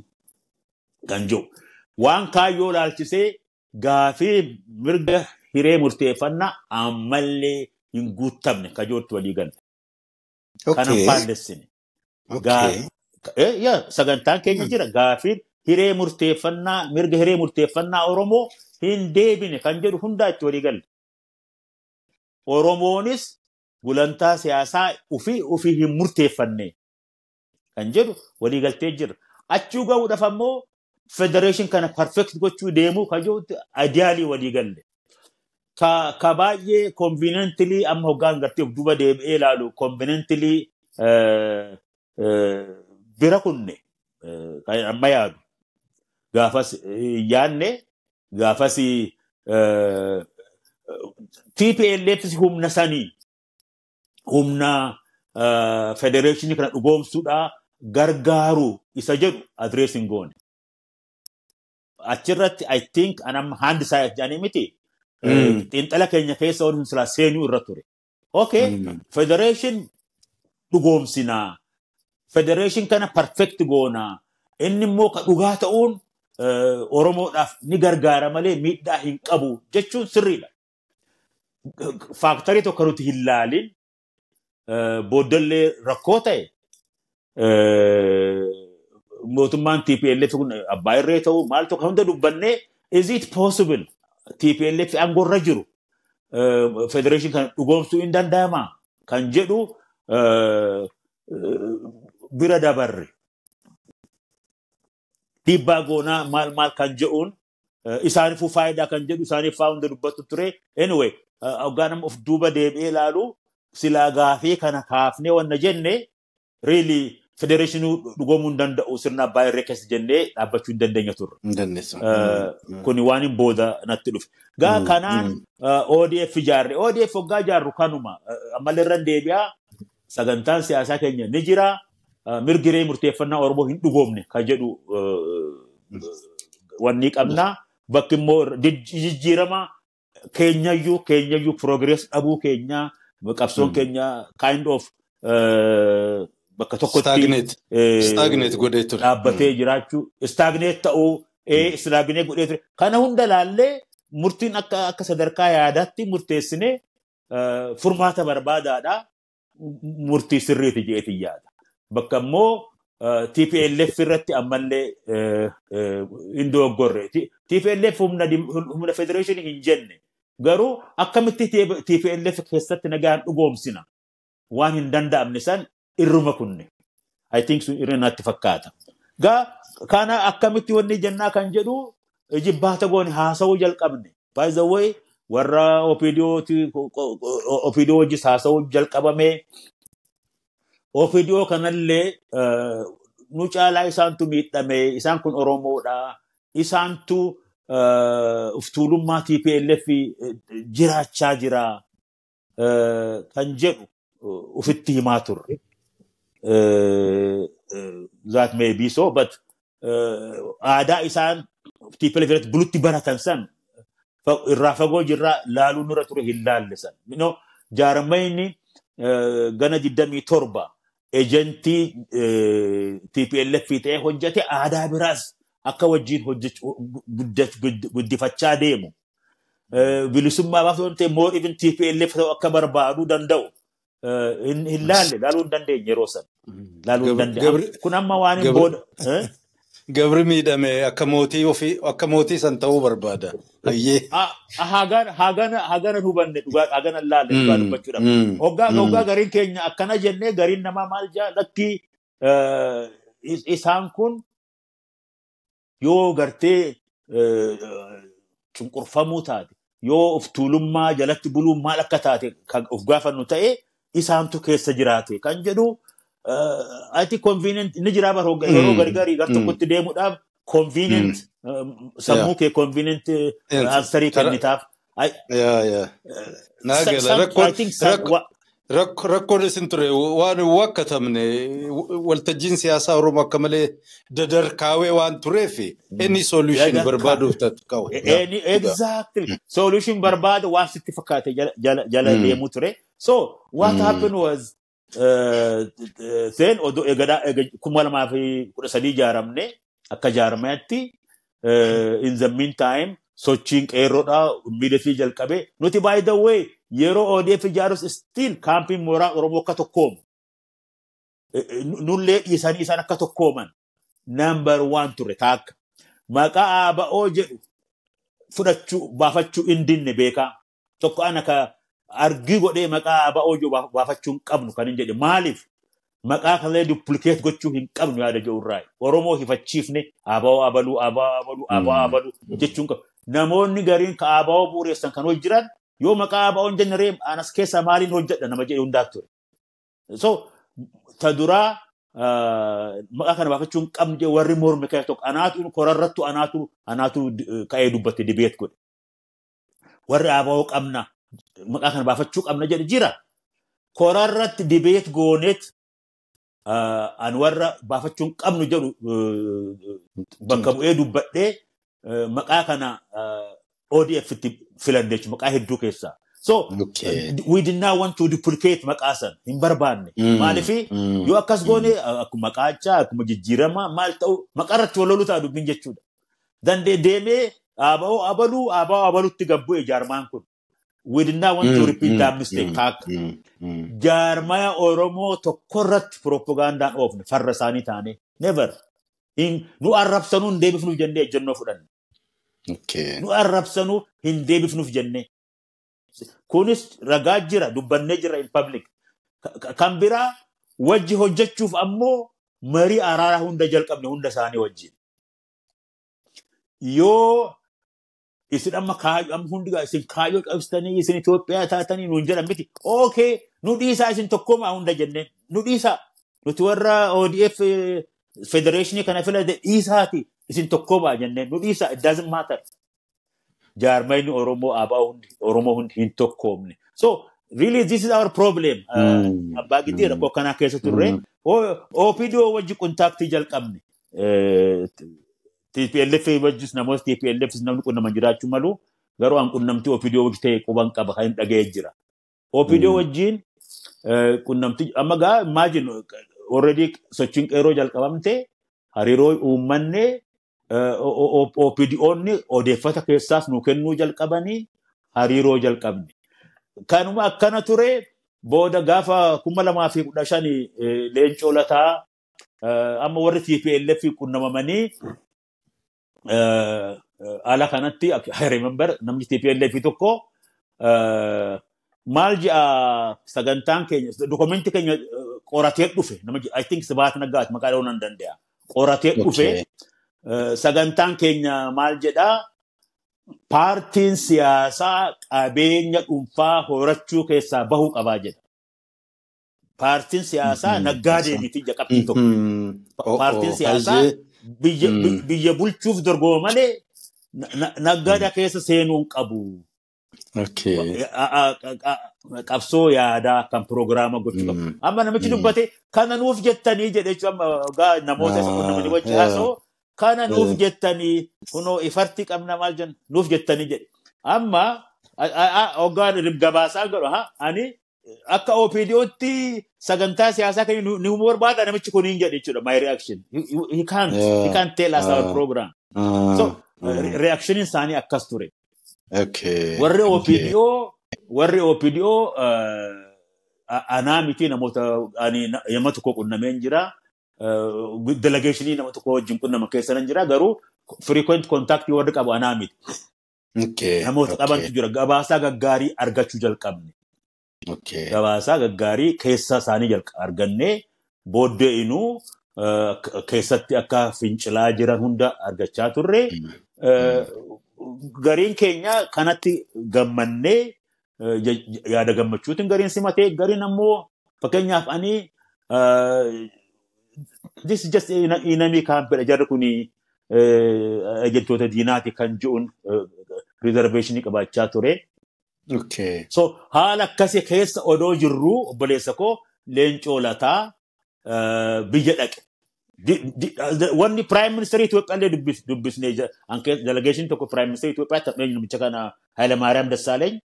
kan jiru. Waan kaayyoo laalchisee gaafii mirga hiree murteeffannaa ammallee hin guutamne kajootti walii galle. Kanan faallessine. Sagantaan keenya jira gaafiin hiree murteeffannaa mirga hiree murteeffannaa Oromoo hin deebine kan jedhu hundaa itti walii galle. Oromoonis gulantaa siyaasaa ofii hin murteeffanne kan jedhu walii galtee jira. Achuu gahuudhaaf ammoo federation kana perfect gochuu deemuu kan jedhutti ideally walii galle. Ka baay'ee conveniently amma hoggaan gartee of duuba deebi'ee ilaalu conveniently bira kunne kan amma yaadu. Gaafas yaanne gaafas TPLF humna sanii humna federation kana dhugoomsuudhaa gargaaru isa jedhu address hin goone. Achirratti I think anam hindsight jedhanii miti. Xiinxala keenya keessa waan silaa seenuu irra ture. Okay, federation dhugoomsinaa. Federation kana perfect goonaa. Inni immoo ka dhugaa ta'uun Oromoodhaaf ni gargaara malee miidhaa hin qabu jechuun sirriidha. Factor tokko nuti hin laalin booddallee rakkoo ta'e mootummaan TPLF kun abbaa irree ta'uu maal tokko hunda dubbannee, is it possible TPLF aangoorra jiru federation kan dhugoomsuu hin danda'amaa kan jedhu bira dabarre. Dhiibbaa goonaa maal maal kan jedhuun isaaniifuu faayidaa kan jedhu isaaniif faa hunda dubbatu ture. Anyway, hoggaa nama of duuba deebi'ee ilaalu silaa gaafii kana kaafnee wanna jenne really federeeshinii dhugoomuu hin danda'u sirna abbaa irree keessa jennee dhaabbachuu hin dandeenya turre. Kuni waan hin booda natti dhufe. Gaa kanaan ODF ijaarre. ODF hoggaa ijaarru kanuma ammallee irra deebi'aa sagantaan siyaasaa keenya ni jira. Mirgi hiree murteeffannaa Oromoo hin dhugoomne kan jedhu wanni qabna. Bakki immoo jijjiirama keenyayyuu progress dhabuu keenya qabsoon keenya kind of bakka tokkotti Stagnate godhee ture. Dhaabbatee jiraachuu, stagnate ta'uu, stagnate godhee ture. Kana hunda laallee murtiin akka sadarkaa yaadaatti murteessinee furmaata barbaadaadha. Murtii sirriiti jedheetiin yaada. Bakka immoo TPLF irratti ammallee hin dogoggorre. TPLF humna federeeshinii hin jenne. Garuu akkamitti TPLF keessatti nagaan dhugoomsina waan hin danda'amne san irruma kunne. I think sun irra natti fakkaata. Gaa kana akkamitti wanni jennaa kan jedhu jibbaata goone haasawuu jalqabne. By the way, warra OPDO wajjis haasawuu jalqabame. OPDO kanallee nu caalaa isaantu miidhame, isaan kun Oromoodha. Isaantu uftuulummaa TPLF jiraachaa jira kan jedhu ufitti himaa turre. That may be so, but aadaa isaan TPLF irratti bulutti baratan san irraa fagoo jirraa laaluu nurra ture hin laalle san. Jaarmayni gana 27 ejentii TPLF ta'ee hojjete aadaa biraas akka wajjin guddifachaa deemu. Bilisummaa baaftuu ta'e more even TPLF ta'uu akka barbaaduu danda'u. Hin laalle, laaluu hin dandeenye yeroo sana. Laaluu hin dandeenye. Kun amma waan hin booda. Gabri miidhame akka mootii ofii akka mootii san ta'uu barbaada. Ayyee. Hagana hubanne dhugaa hagana laalle dhugaa dubbachuudhaaf. Hoggaa gariin keenya akkana jennee gariin namaa maal jaa lakkii isaan kun yoo gartee cunqurfamuu taate yoo of tuulummaa jalatti buluun maal akka taate kan of gaafannu ta'e isaantu keessa jiraate kan jedhu. I think convenient ni jira bar yeroo gargaarii gar tokkotti deemuudhaaf convenient sammuu kee convenient answerii kennitaaf. Naa gala. Rakkoon isin ture waan wakkatamne waltajjiin siyaasaa Oromoo akka malee dadarkaawee waan tureef any solution barbaaduuf qabu. Exactly. Solution barbaada waan sitti fakkaate jala deemuu ture. So what happened was then odoo eegadaa 2013 ijaaramne akka jaarmaatti in the meantime sochiin qeerroodhaa immediately jalqabe. Nuti by the way yeroo ODF ijaarus still kaampiin mooraa Oromoo akka tokkoomu. Nullee dhiisanii isaan akka tokkooman number 1 ture taakka. Maqaa ABO jedhu fudhachuu baafachuu hin dinne beekaa. Tokko ana ka argii godhee maqaa ABO jedhu baafachuu hin qabnu kan hin jedhe. Maaliif? Maqaa kanallee duplicate gochuu hin qabnu yaada jedhu irraa. Oromoo hifachiifne ABO abaluu ABO abaluu ABO abaluu jechuun qabu. Namoonni gariin ka ABO bu'uureessan kan hojjiran yoo maqaa ABO hin jenne ree anas keessa maaliin hojjedha nama jedhe hundaa ture. So ta duraa maqaa kana baafachuu hin qabnu jedhe warri morme keessa tokko anaatu korarrattu anaatu ka'ee dubbatte debate godhe. Warri ABO qabna maqaa kana baafachuu qabna jedhe jira. Korarratti debate gooneet an warra baafachuu hin qabnu jedhu bakka bu'ee dubbadhee maqaa kana ODF itti filanne jechuudha maqaa hedduu keessaa. So we did not want to duplicate maqaa sana hin barbaanne. Maaliif yoo akkas goone akkuma maqaachaa akkuma jijjiirama maal ta'u maqaa irratti wal loluu ta'a dubbiin jechuudha. Dandee deemee ABO abaluu ABO abalutti gabbu'e jaarmaan kun. We did not want to repeat that mistake. Taakka. Jaarmaya Oromoo tokkorratti propagandaan oofne farra isaanii taane never. Nu arrabsanuu hin deebifnuuf jennee ejjennoo fudhanne. Nu arrabsanuu hin deebifnuuf jennee. Kunis ragaa jira dubbannee jira in public. Kan biraa wajji hojjechuuf ammoo marii araaraa hunda jalqabne hunda isaanii wajjin. Yoo isin amma kaayyoo amma hundi isin kaayyoo qabsitanii isin Itoophiyaa taatanii nuun jedhan miti. Okay, nu dhiisaa isin tokkomaa hunda jenneen. Nu dhiisaa. Nuti warra ODF federeeshinii kana filate dhiisaati isin tokkomaa jenneen. Nu dhiisaa. It doesn't matter. Jaarmayni Oromoo ABO hundi Oromoo hundi hin tokkoomne. So really this is our problem. Abbaa Giddii rakkoo akkanaa keessa turre. OPDO wajji kontaaktii jalqabne. TPLF wajjis namoota TPLF namni qunnaman jiraachuu malu garuu an qunnamtii OPDO wajji ta'e quban qaba kan hin dhaga'ee jira. OPDO wajjin qunnamtii amma gaa imagine already sochiin qeerroo jalqabamte hariiroo uummanne OPDOonni odeeffata keessaas nu kennuu jalqabanii hariiroo jalqabne. Kanuma akkana ture booda gaafa 2015 Leencoo Lataa amma warri TPLF qunnamamanii ala kanatti I remember namni TPLF tokko maal ji'a sagantaan keenya dokumentii keenya qoratee dhufe nama I think Sibaat Naggaati maqaa dha'uu nan danda'a. Qoratee dhufe sagantaan keenya maal jedhaa paartiin siyaasaa qabeenya dhuunfaa horachuu keessaa bahuu qabaa jedha. Paartiin siyaasaa naggaadee miti qabxii tokko. Paartiin siyaasaa biyya bulchuuf dorgoma malee naggaada keessa seenuu hin qabu. Qabsoo yaadaa kan piroogiraama gochuu qabu. Amma namichi dubbate kana nuuf jettanii jedhe jechuun amma namoota isa qunnamanii wajji haasa'u kana nuuf jettanii kunoo ifarti qabna maal jenna nuuf jettanii jedhe. Amma hoggaan gabaasaa godhu ani akka OPDOtti sagantaa siyaasaa kan ni barbaada namichi kun hin jedhe jechuudha my reaction. He can't tell us our program. So reaction isaanii akkas ture. Warri OPDO anaa miti namoota ani nama tokko qunnameen jira. Delegationii nama tokko wajjin qunnama keessa nan jira garuu frequent contact warri qabu anaa miti. Namoota qabantu jira gabaasaa gaggaarii argachuu jalqabne. Gabaasaa gaggaarii keessa isaanii argannee booddee inuu keessatti akka fincilaa jiran hunda argachaa turre. Gariin keenya kanatti gammannee yaada gammachuutiin gariin simatee gariin ammoo fakkeenyaaf ani this is just enemy camp jarri kuni ejentoota diinaati kan ji'uun reservationii qabaachaa ture. Okay. So haala akkasii keessa odoo jirru obboleessa koo Leencoo Lataa biyya dhaqe. Wanni Prime Minister Itoophiyaa illee dubbisnee delegation tokko Prime Minister Itoophiyaa taphee namicha kana Hayilamaariyaam Dassaaleeny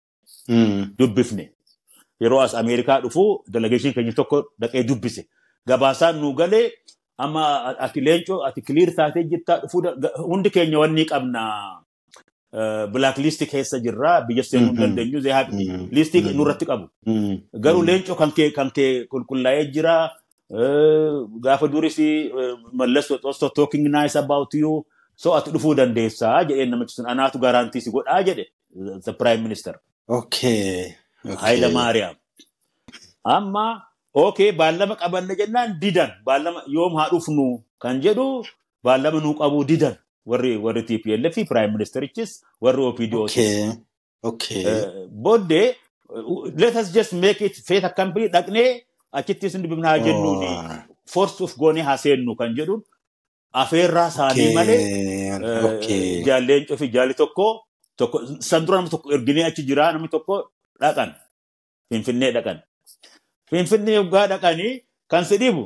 dubbifne. Yeroo as Ameerikaa dhufu delegation keenya tokko dhaqee dubbise. Gabaasaan nu galee amma ati Leencoo ati clear taatee jirtaa dhufuu hundi keenya wanni qabna. Blacklist keessa jirra, biyya seenuu hin dandeenyu, they have listii nurratti qabu. Garuu Leencoo kan kee qulqullaa'ee jira. Gaafa duris Mallas also talking nice about you. So ati dhufuu dandeessaa jedheen namichi sun, anaatu guarantee si godhaa jedhe the Prime Minister. Hayilamaariyaam. Amma okay baallama qabanne jennaan didan, baallama yoom haa dhufnu kan jedhu baallama nuu qabuu didan. Warri TPLF fi Prime Ministerichis warri OPDOs. Booddee let us just make it fait accompli, dhaqnee achitti isin dubbifnaa jennuuni force of goonee haa seennu kan jedhuun afeerraa isaanii malee jaalleen fi jaalli tokko tokko san dura namni tokko erginee achi jira, namni tokko dhaqan Finfinnee dhaqan. Finfinnee yoggaa dhaqanii kan si dhibu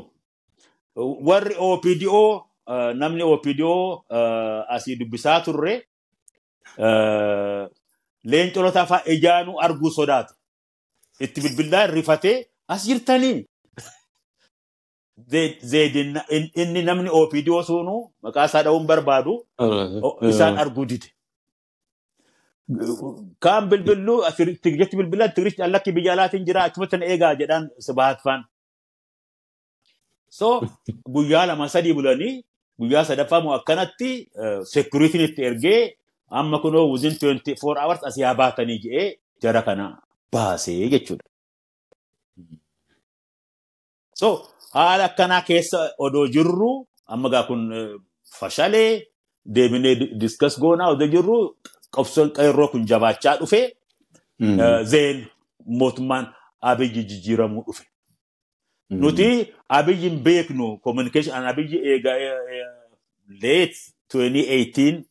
warri OPDO, namni OPDO asii dubbisaa turre Leencoo Lataa fa'aa ijaanuu arguu sodaatu. Itti bilbilaan rifatee as jirtanii. Inni namni OPDO sunuu maqaa isaa dha'uun barbaadu isaan arguu dide. Kaan bilbillu Tigiritti bilbilaan Tigiritti allakki biyya alaatiin jira achumatti na eegaa jedhaan Sibahat faan. So guyyaa 2-3 bulanii guyyaa sadaffaa moo akkanatti security'n itti ergee amma kunoo within 24 hours asii haa baatanii jedhee jara kana baasee jechuudha. So haala akkanaa keessa odoo jirru amma gaa kun fashalee deebinee discuss goonaa odoo jirru qabsoon qeerroo kun jabaachaa dhufe, then mootummaan Abiyyi jijjiiramuu dhufe. Nuti Abiyyi hin beeknu, communication an Abiyyi eega late 2018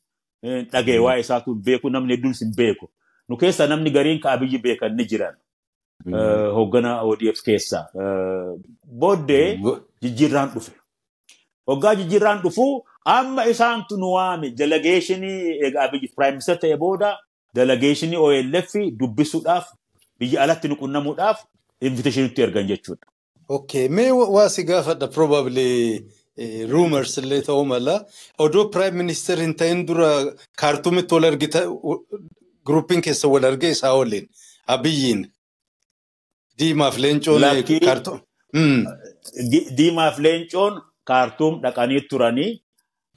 dhagee waa'ee isaatu hin beeku, namni hedduun hin beeku. Nu keessa namni gariin ka Abiyyi beekan ni jiran. Hoogganaa ODF keessa. Booddee jijjiirraan dhufe. Hoggaa jijjiirraan dhufu amma isaantu nu waame delegationii eega Abiyyi Prime Minister ta'e booda delegationii OLF dubbisuudhaaf biyya alatti nu qunnamuudhaaf invitation nutti ergan jechuudha. Okay, mee waa si gaafadha, probably rumors illee ta'uu mala. Odoo Prime Minister hin ta'in dura Kaartuumitti wal argita, groupiin keessa wal argee isaa waliin Abiyyiin Diimaaf Leencoon Kaartuum. Diimaaf Leencoon Kaartuum dhaqanii turanii.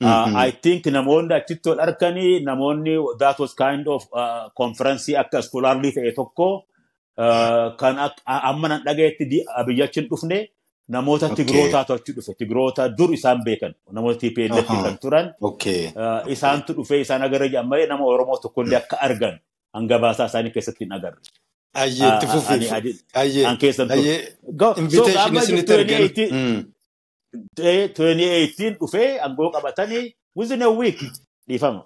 I think namoonni achitti wal arganii namoonni that was kind of conference akka scholarly ta'e tokko kan amma nan dhagayetti Abiyyi achi hin dhufne, namoota Tigrootaatu achi dhufe. Tigroota dur isaan beekan namoota TPLF kan turan isaantu dhufe isaan agarra jedhan malee nama Oromoo tokkollee akka argan hanga baasaa isaanii keessatti hin agarre. Ayyee itti fufiif. Ayyee. An keessan ture. Ayyee. Invitation isinitti ergan. 2018 dhufee aangoo qabatanii within a week dhiifama.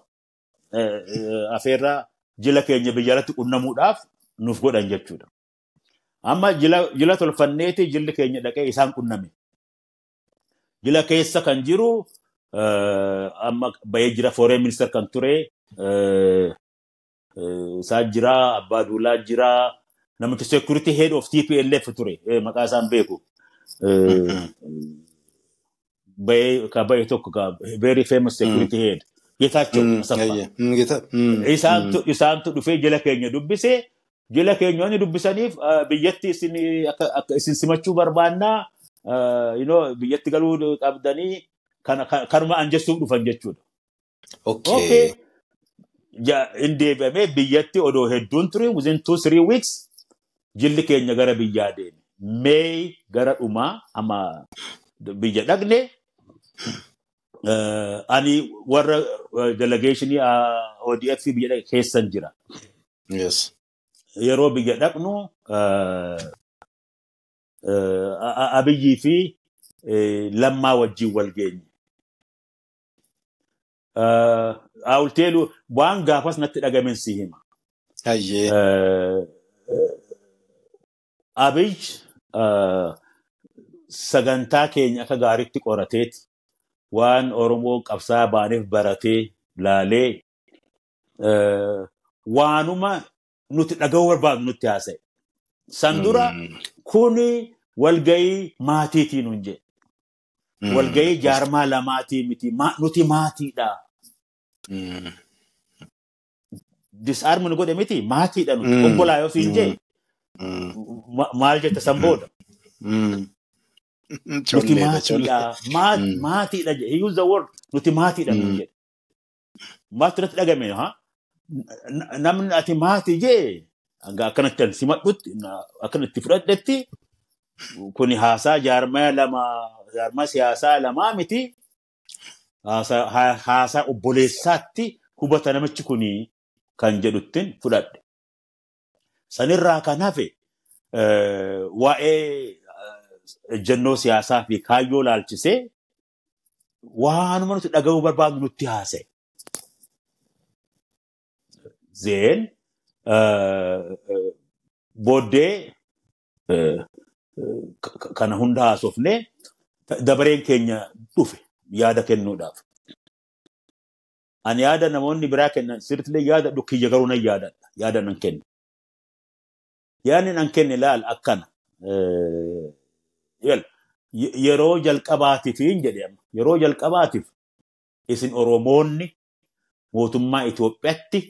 Afeerraa jila keenya biyya alatti qunnamuudhaaf nuuf godhan jechuudha. Amma jila tolfanneeti jilli keenya dhaqee isaan qunname. Jila keessa kan jiru amma bahee jira foreign minister kan ture isaa jira, Abbaa Duulaa jira, namichi security head of TPLF ture maqaa isaan beeku. Bahee ka bahee tokko ka very famous security head Geetaachoo Asaffaa. Isaantu dhufee jila keenya dubbise. Jila keenya wanni dubbisaniif biyyatti isin akka isin simachuu barbaannaa, biyyatti galuu qabdanii kanuma anjessuuf dhufan jechuudha. Okay. In deebi'amee biyyatti odoo hedduun ture within 2-3 weeks jilli keenya gara biyyaa deeme. May gara dhumaa amma biyya dhaqne ani warra delegationii ODF biyya dhaqe keessan jira. Yeroo biyya dhaqnu Abiyyii fi Lammaa wajjin wal geenye. I will tell you waan gaafas natti dhagamen si hima. Abiy sagantaa keenya akka gaariitti qorateeti waan Oromoo qabsaa baaneef baratee laalee waanuma nuti dhaga'uu barbaadnu nutti haasa'e. San dura kuni walgayii maatiitiin nun jedhe. Walgayii jaarmaa lamaatii miti, nuti maatiidha. Disarm nu godhe miti, maatiidha nuti. Obbolaa yoo siin jee maal jetta san booda? Nuti maatiidha. Maatiidha jedhe. He used the word nuti maatiidha nun jedhe. Maaltu natti dhagame haa? Namni ati maatii jee hanga akkanatti simadhutti akkanatti fudhadhetti kuni haasaa jaarmaa lama, jaarmaa siyaasaa lamaa miti, haasaa obboleessaatti hubata namichi kuni kan jedhuttiin fudhadhe. Sanirraa kan hafe waa'ee ejjennoo siyaasaa fi kaayyoo laalchisee waanuma nuti dhaga'uu barbaadnu nutti haasa'e. Then booddee kana hunda haasofnee dabareen keenya dhufe yaada kennuudhaaf. Ani yaada namoonni biraa kennan sirriitti yaada dhukkiyya garuu nan yaadadha. Yaada nan kenna. Yaadni nan kenne laal akkana. Yeroo jalqabaatiif hin jedhe amma. Yeroo jalqabaatiif isin Oromoonni mootummaa Itoophiyaatti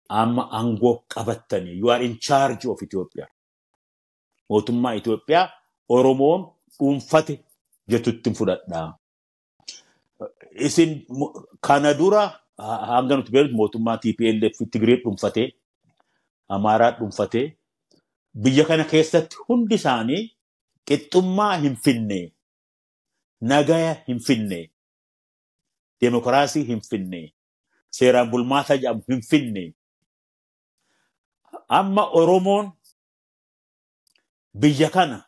amma aangoo qabattanii, you are in charge of Ethiopia. Mootummaa Itoophiyaa Oromoon dhuunfate jettutti fudhadhaa. Isin kana dura hanga nuti beeknu mootummaa TPLF Tigree dhuunfatee, Amaaraa dhuunfatee biyya kana keessatti hundi isaanii qixxummaa hin finne, nagaya hin finne, deemokiraasii hin finne, seeraan bulmaata jedhamu hin finne. Amma Oromoon biyya kana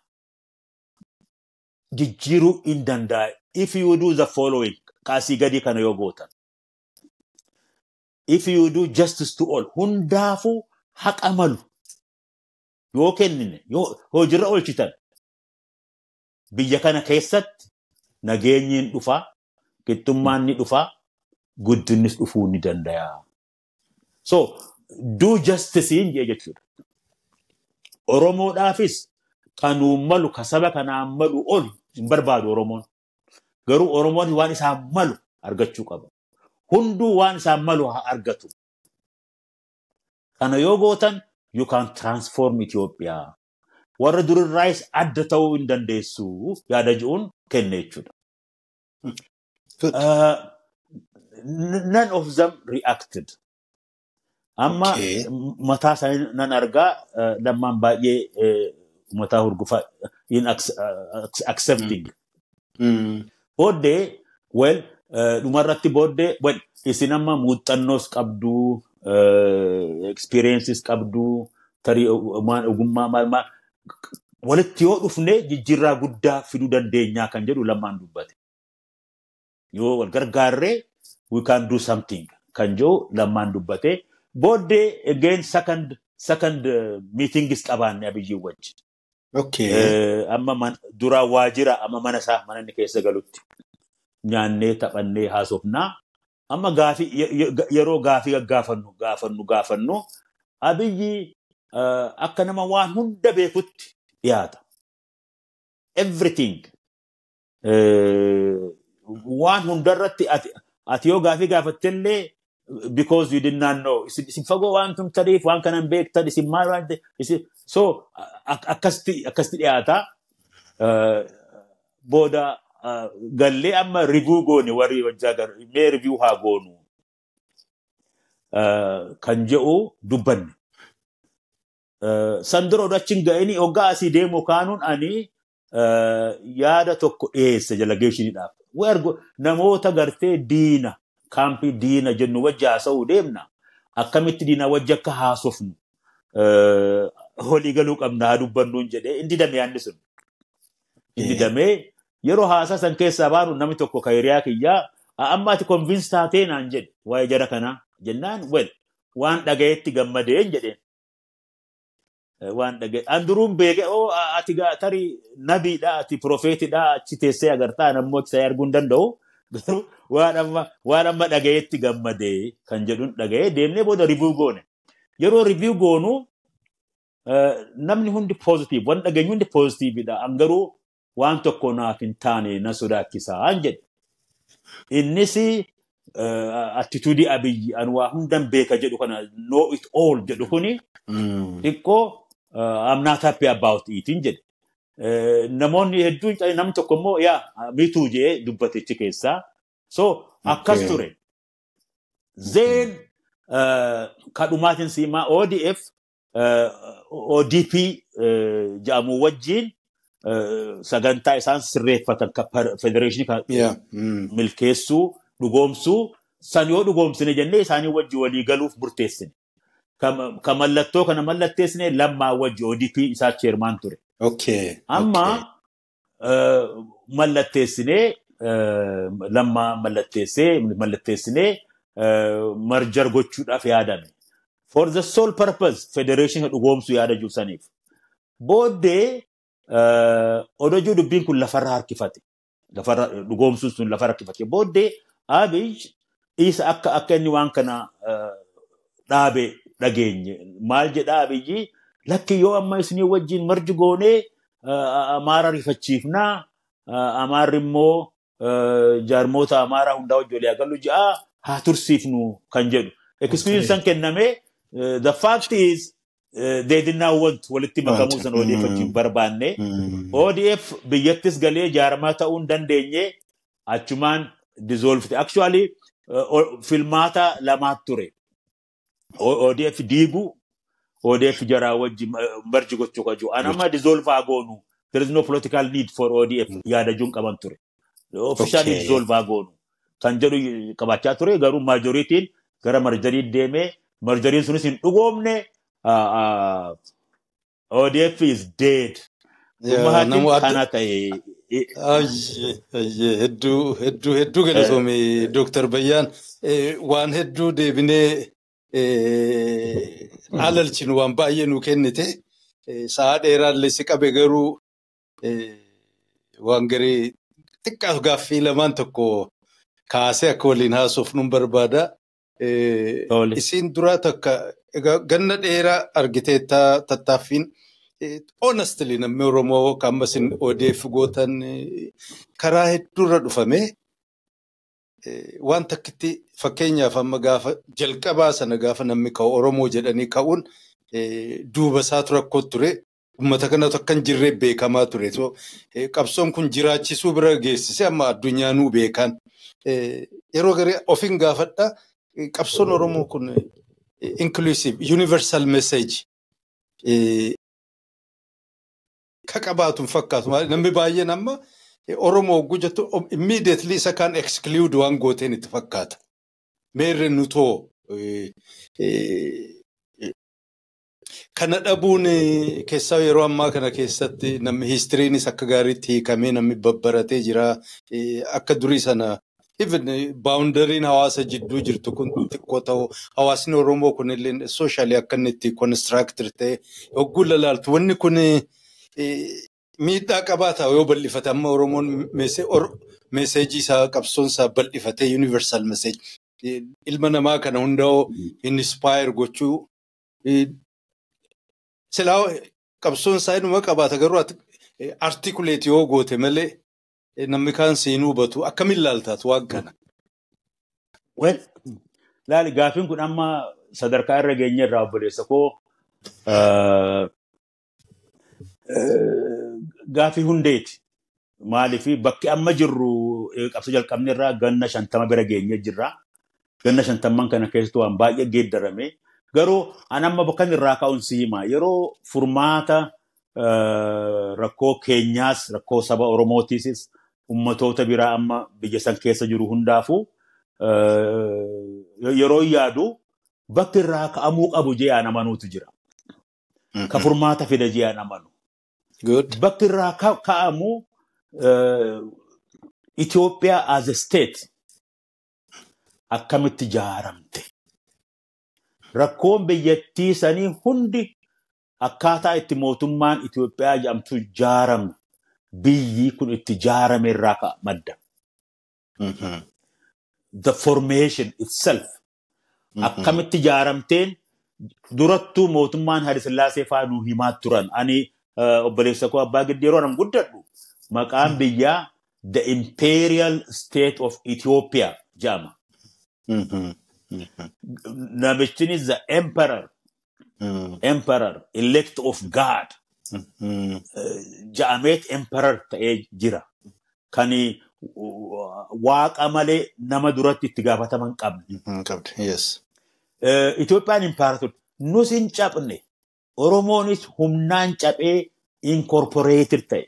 jijjiiruu hin danda'a. If you do the following, kaasii gadii kana yoo gootan. If you do justice to all, hundaafuu haqa malu yoo kennine, yoo hojiirra oolchitan, biyya kana keessatti nageenyi hin dhufaa, qixxummaan ni dhufaa, guddinnis dhufuu ni danda'a. So, do justice hin jee jechuudha. Oromoodhaafis kanuu malu, ka saba kanaan malu ol hin barbaadu Oromoon. Garuu Oromoon waan isaan malu argachuu qaba. Hunduu waan isaan malu haa argatu. Kana yoo gootan you can transform Ethiopia. Warra durirraayis adda ta'uu hin dandeessu yaada ji'uun kenne jechuudha. None of them reacted. Amma mataa isaanii nan argaa, Lammaan baay'ee mataa hurgufaa in accepting. Booddee well dhumarratti booddee well isin amma muuxannoos qabduu, experiences qabduu, tarii ogummaa maal maal walitti yoo dhufne jijjiirraa guddaa fiduu dandeenyaa kan jedhu Lammaan dubbate. Yoo wal gargaarree we can do something kan jedhu Lammaan dubbate. Booddee again second meetingis qabaanne Abiyyi wajjin. Amma dura waajjira amma mana isaa mana inni keessa galutti nyaannee taphannee haasofnaa. Amma gaafii yeroo gaafii gaafannu gaafannu gaafannu Abiyyi akka nama waan hunda beekutti dhiyaata. Everything. Waan hundarratti ati yoo gaafii gaafattellee because you did not know. Isin fagoo waan tumtaniif waan kanan beektan isin maal waan isin so akkasitti dhiyaata. Booda gallee amma review goone warri wajjaa mee review haa goonu kan jedhu dubbanne. San dura achi hin ga'ini hoggaa asii deemu kaanuun ani yaada tokko dhiyeesse delegationiidhaaf. Namoota gartee diina kaampii diina jennu wajji haasa'uu deemna. Akkamitti diina wajji akka haasofnu walii galuu qabna haa dubbannuun jedhee inni didame yaadni sun. Inni didamee yeroo haasaa san keessaa baanu namni tokko kan hiriyaa kiyyaa amma ati convince taatee naan jedhe waa'ee jara kanaa jennaan well Waan dhagayetti gammadeen jedheen. Waan dhagaye. An duruun beeke ati tarii nabiidha, ati profeetidha, achi teessee agartaa, nammoo isa arguu hin danda'u. Garuu waan amma dhagayetti gammadee kan jedhuun dhagayee deemnee booda review goone. Yeroo review goonu namni hundi positive, waan dhageenyu hundi positiveidha. An garuu waan tokko naaf hin taane, na sodaachisaa jedhe. Innis attitude Abiyyi an waa hundan beeka jedhu kana, know it all jedhu kuni xiqqoo I'm not happy about it hin jedhe. Namoonni hedduun, namni tokko immoo yaa mituu jedhee dubbatichi keessaa. So akkas ture. Then kadhumaatiin siimaa ODF ODP jedhamu wajjin sagantaa isaan sirreeffatan federeeshinii milkeessuu, dhugoomsuu san, yoo dhugoomsine jennee isaanii wajji walii galuuf murteessine. Ka mallattoo kana mallatteessine Lammaa wajji, ODP isaa chairman ture. Amma mallatteessinee, Lammaa mallatteessee, mallatteessinee merger gochuudhaaf yaadame. For the sole purpose federation dhugoomsuu yaada jiru saniif. Booddee odojuu dubbiin kun lafarra harkifate. Lafarra dhugoomsuun sun lafarra harkifate. Booddee Abiy isa akka inni waan kana dhaabe dhageenye. Maal jedhaa Abiyyi? Lakki, yoo amma isinii wajjin merge goonee Amaara rifachiifnaa, Amaarri immoo jaarmoota Amaaraa hundaa wajjin walii galu ja'a, haa tursiifnu kan jedhu. Excuse san kenname. The fact is they did not want walitti makamuu san ODF wajjin barbaanne. ODF biyyattis galee jaarmaa ta'uu hin dandeenye, achumaan dissolved. Actually filmaata lamaatu ture. ODF diigu, ODF jaraa wajjin merge gochuu kaju. Anama dissolve haa goonu. There is no political need for ODF yaada juun qaban ture. Officially dissolve haa goonu kan jedhu qabaachaa ture, garuu majorityn gara mergerii deemee, mergeriin sunis hin dhugoomne. ODF is dead. Dhumaatiin kana ta'e. Hedduu hedduu hedduu galatoome, Dooktar Bayyaan. Waan hedduu deebinee alalchinu waan baay'ee nu kennite. Sa'a dheeraallee si qabe, garuu waan garee xiqqaaf gaaffii lamaan tokko kaasee akka waliin haasofnu nun barbaada. Isiin duraa takka, ganna dheeraa argitee tattaaffiin, honestly namni Oromoo kan ammas ODF gootan karaa hedduurra dhufame waan takkitti, fakkeenyaaf amma gaafa jalqabaa sana gaafa namni ka'u Oromoo jedhanii ka'uun duuba isaatu rakkoo ture. Uummata kanatu akka hin jirree beekamaa ture. Qabsoon kun jiraachisuu bira geessise, amma addunyaanuu beekan. Yeroo garee ofiin gaafadha. Qabsoon Oromoo kun inclusive universal message ka qabaatu hin fakkaatu. Namni baay'een amma Oromoo hogguu jettu immediately isa kaan exclude waan gooteen itti fakkaata. Meerre nutoo kana dhabuun keessaa yeroo ammaa kana keessatti namni historynis akka gaariitti hiikamee namni babbaratee jira. Akka durii sana even boundaryn hawaasa jidduu jirtu kun xiqqoo ta'u, hawaasni Oromoo kunillee socially akka inni itti constructed ta'e hogguu lalaaltu, wanni kun miidhaa qabaata yoo bal'ifate. Amma Oromoon message isaa, qabsoon isaa bal'ifatee universal message ilma namaa kana hundaa'u inspire gochuu silaa qabsoon isaa inuma qabaata, garuu articulate yoo goote malee namni kaan siin hubatu. Akkamiin ilaaltaatu waan kana? Well, laali, gaafiin kun amma sadarkaa irra geenye irraa, obboleessa koo, gaafii hundeeti. Maaliif bakki amma jirru qabsoo jalqabne irraa ganna 50 bira geenye jirra. Ganna 50n kana keessatti waan baay'ee geeddarame. Garuu an amma bakka irraa ka'uun si hima. Yeroo furmaata rakkoo keenyaas, rakkoo saba Oromootiisis, ummatoota biraa amma biyya san keessa jiru hundaafuu yeroo yaadu, bakki irraa ka'amuu qabu jee an amanuutu jira. Ka furmaata fida jee an amanu. Bakki irraa ka'amu Itoophiyaa as a state akkamitti ijaaramte? Rakkoon biyyattii sanii hundi akkaataa itti mootummaan Itoophiyaa jedhamtu ijaarame biyyi kun itti ijaarame irraa ka'a madda. The formation itself. Akkamitti ijaaramteen durattuu mootummaan Haayile Sillaasee fa'aa nu himaa turan. Ani obboleessa koo Abbaa Giddii yeroo nan guddadhu maqaan biyyaa The Imperial State of Ethiopia jedhama. Namichi the Emperor, Emperor elect of God jedhameet Emperor ta'ee jira. Kan waaqa malee nama duratti itti gaafataman qabne. Qabdi, yes. Itoophiyaan impaayera turte. Nus hin cabne. Oromoonis humnaan cabee incorporated ta'e.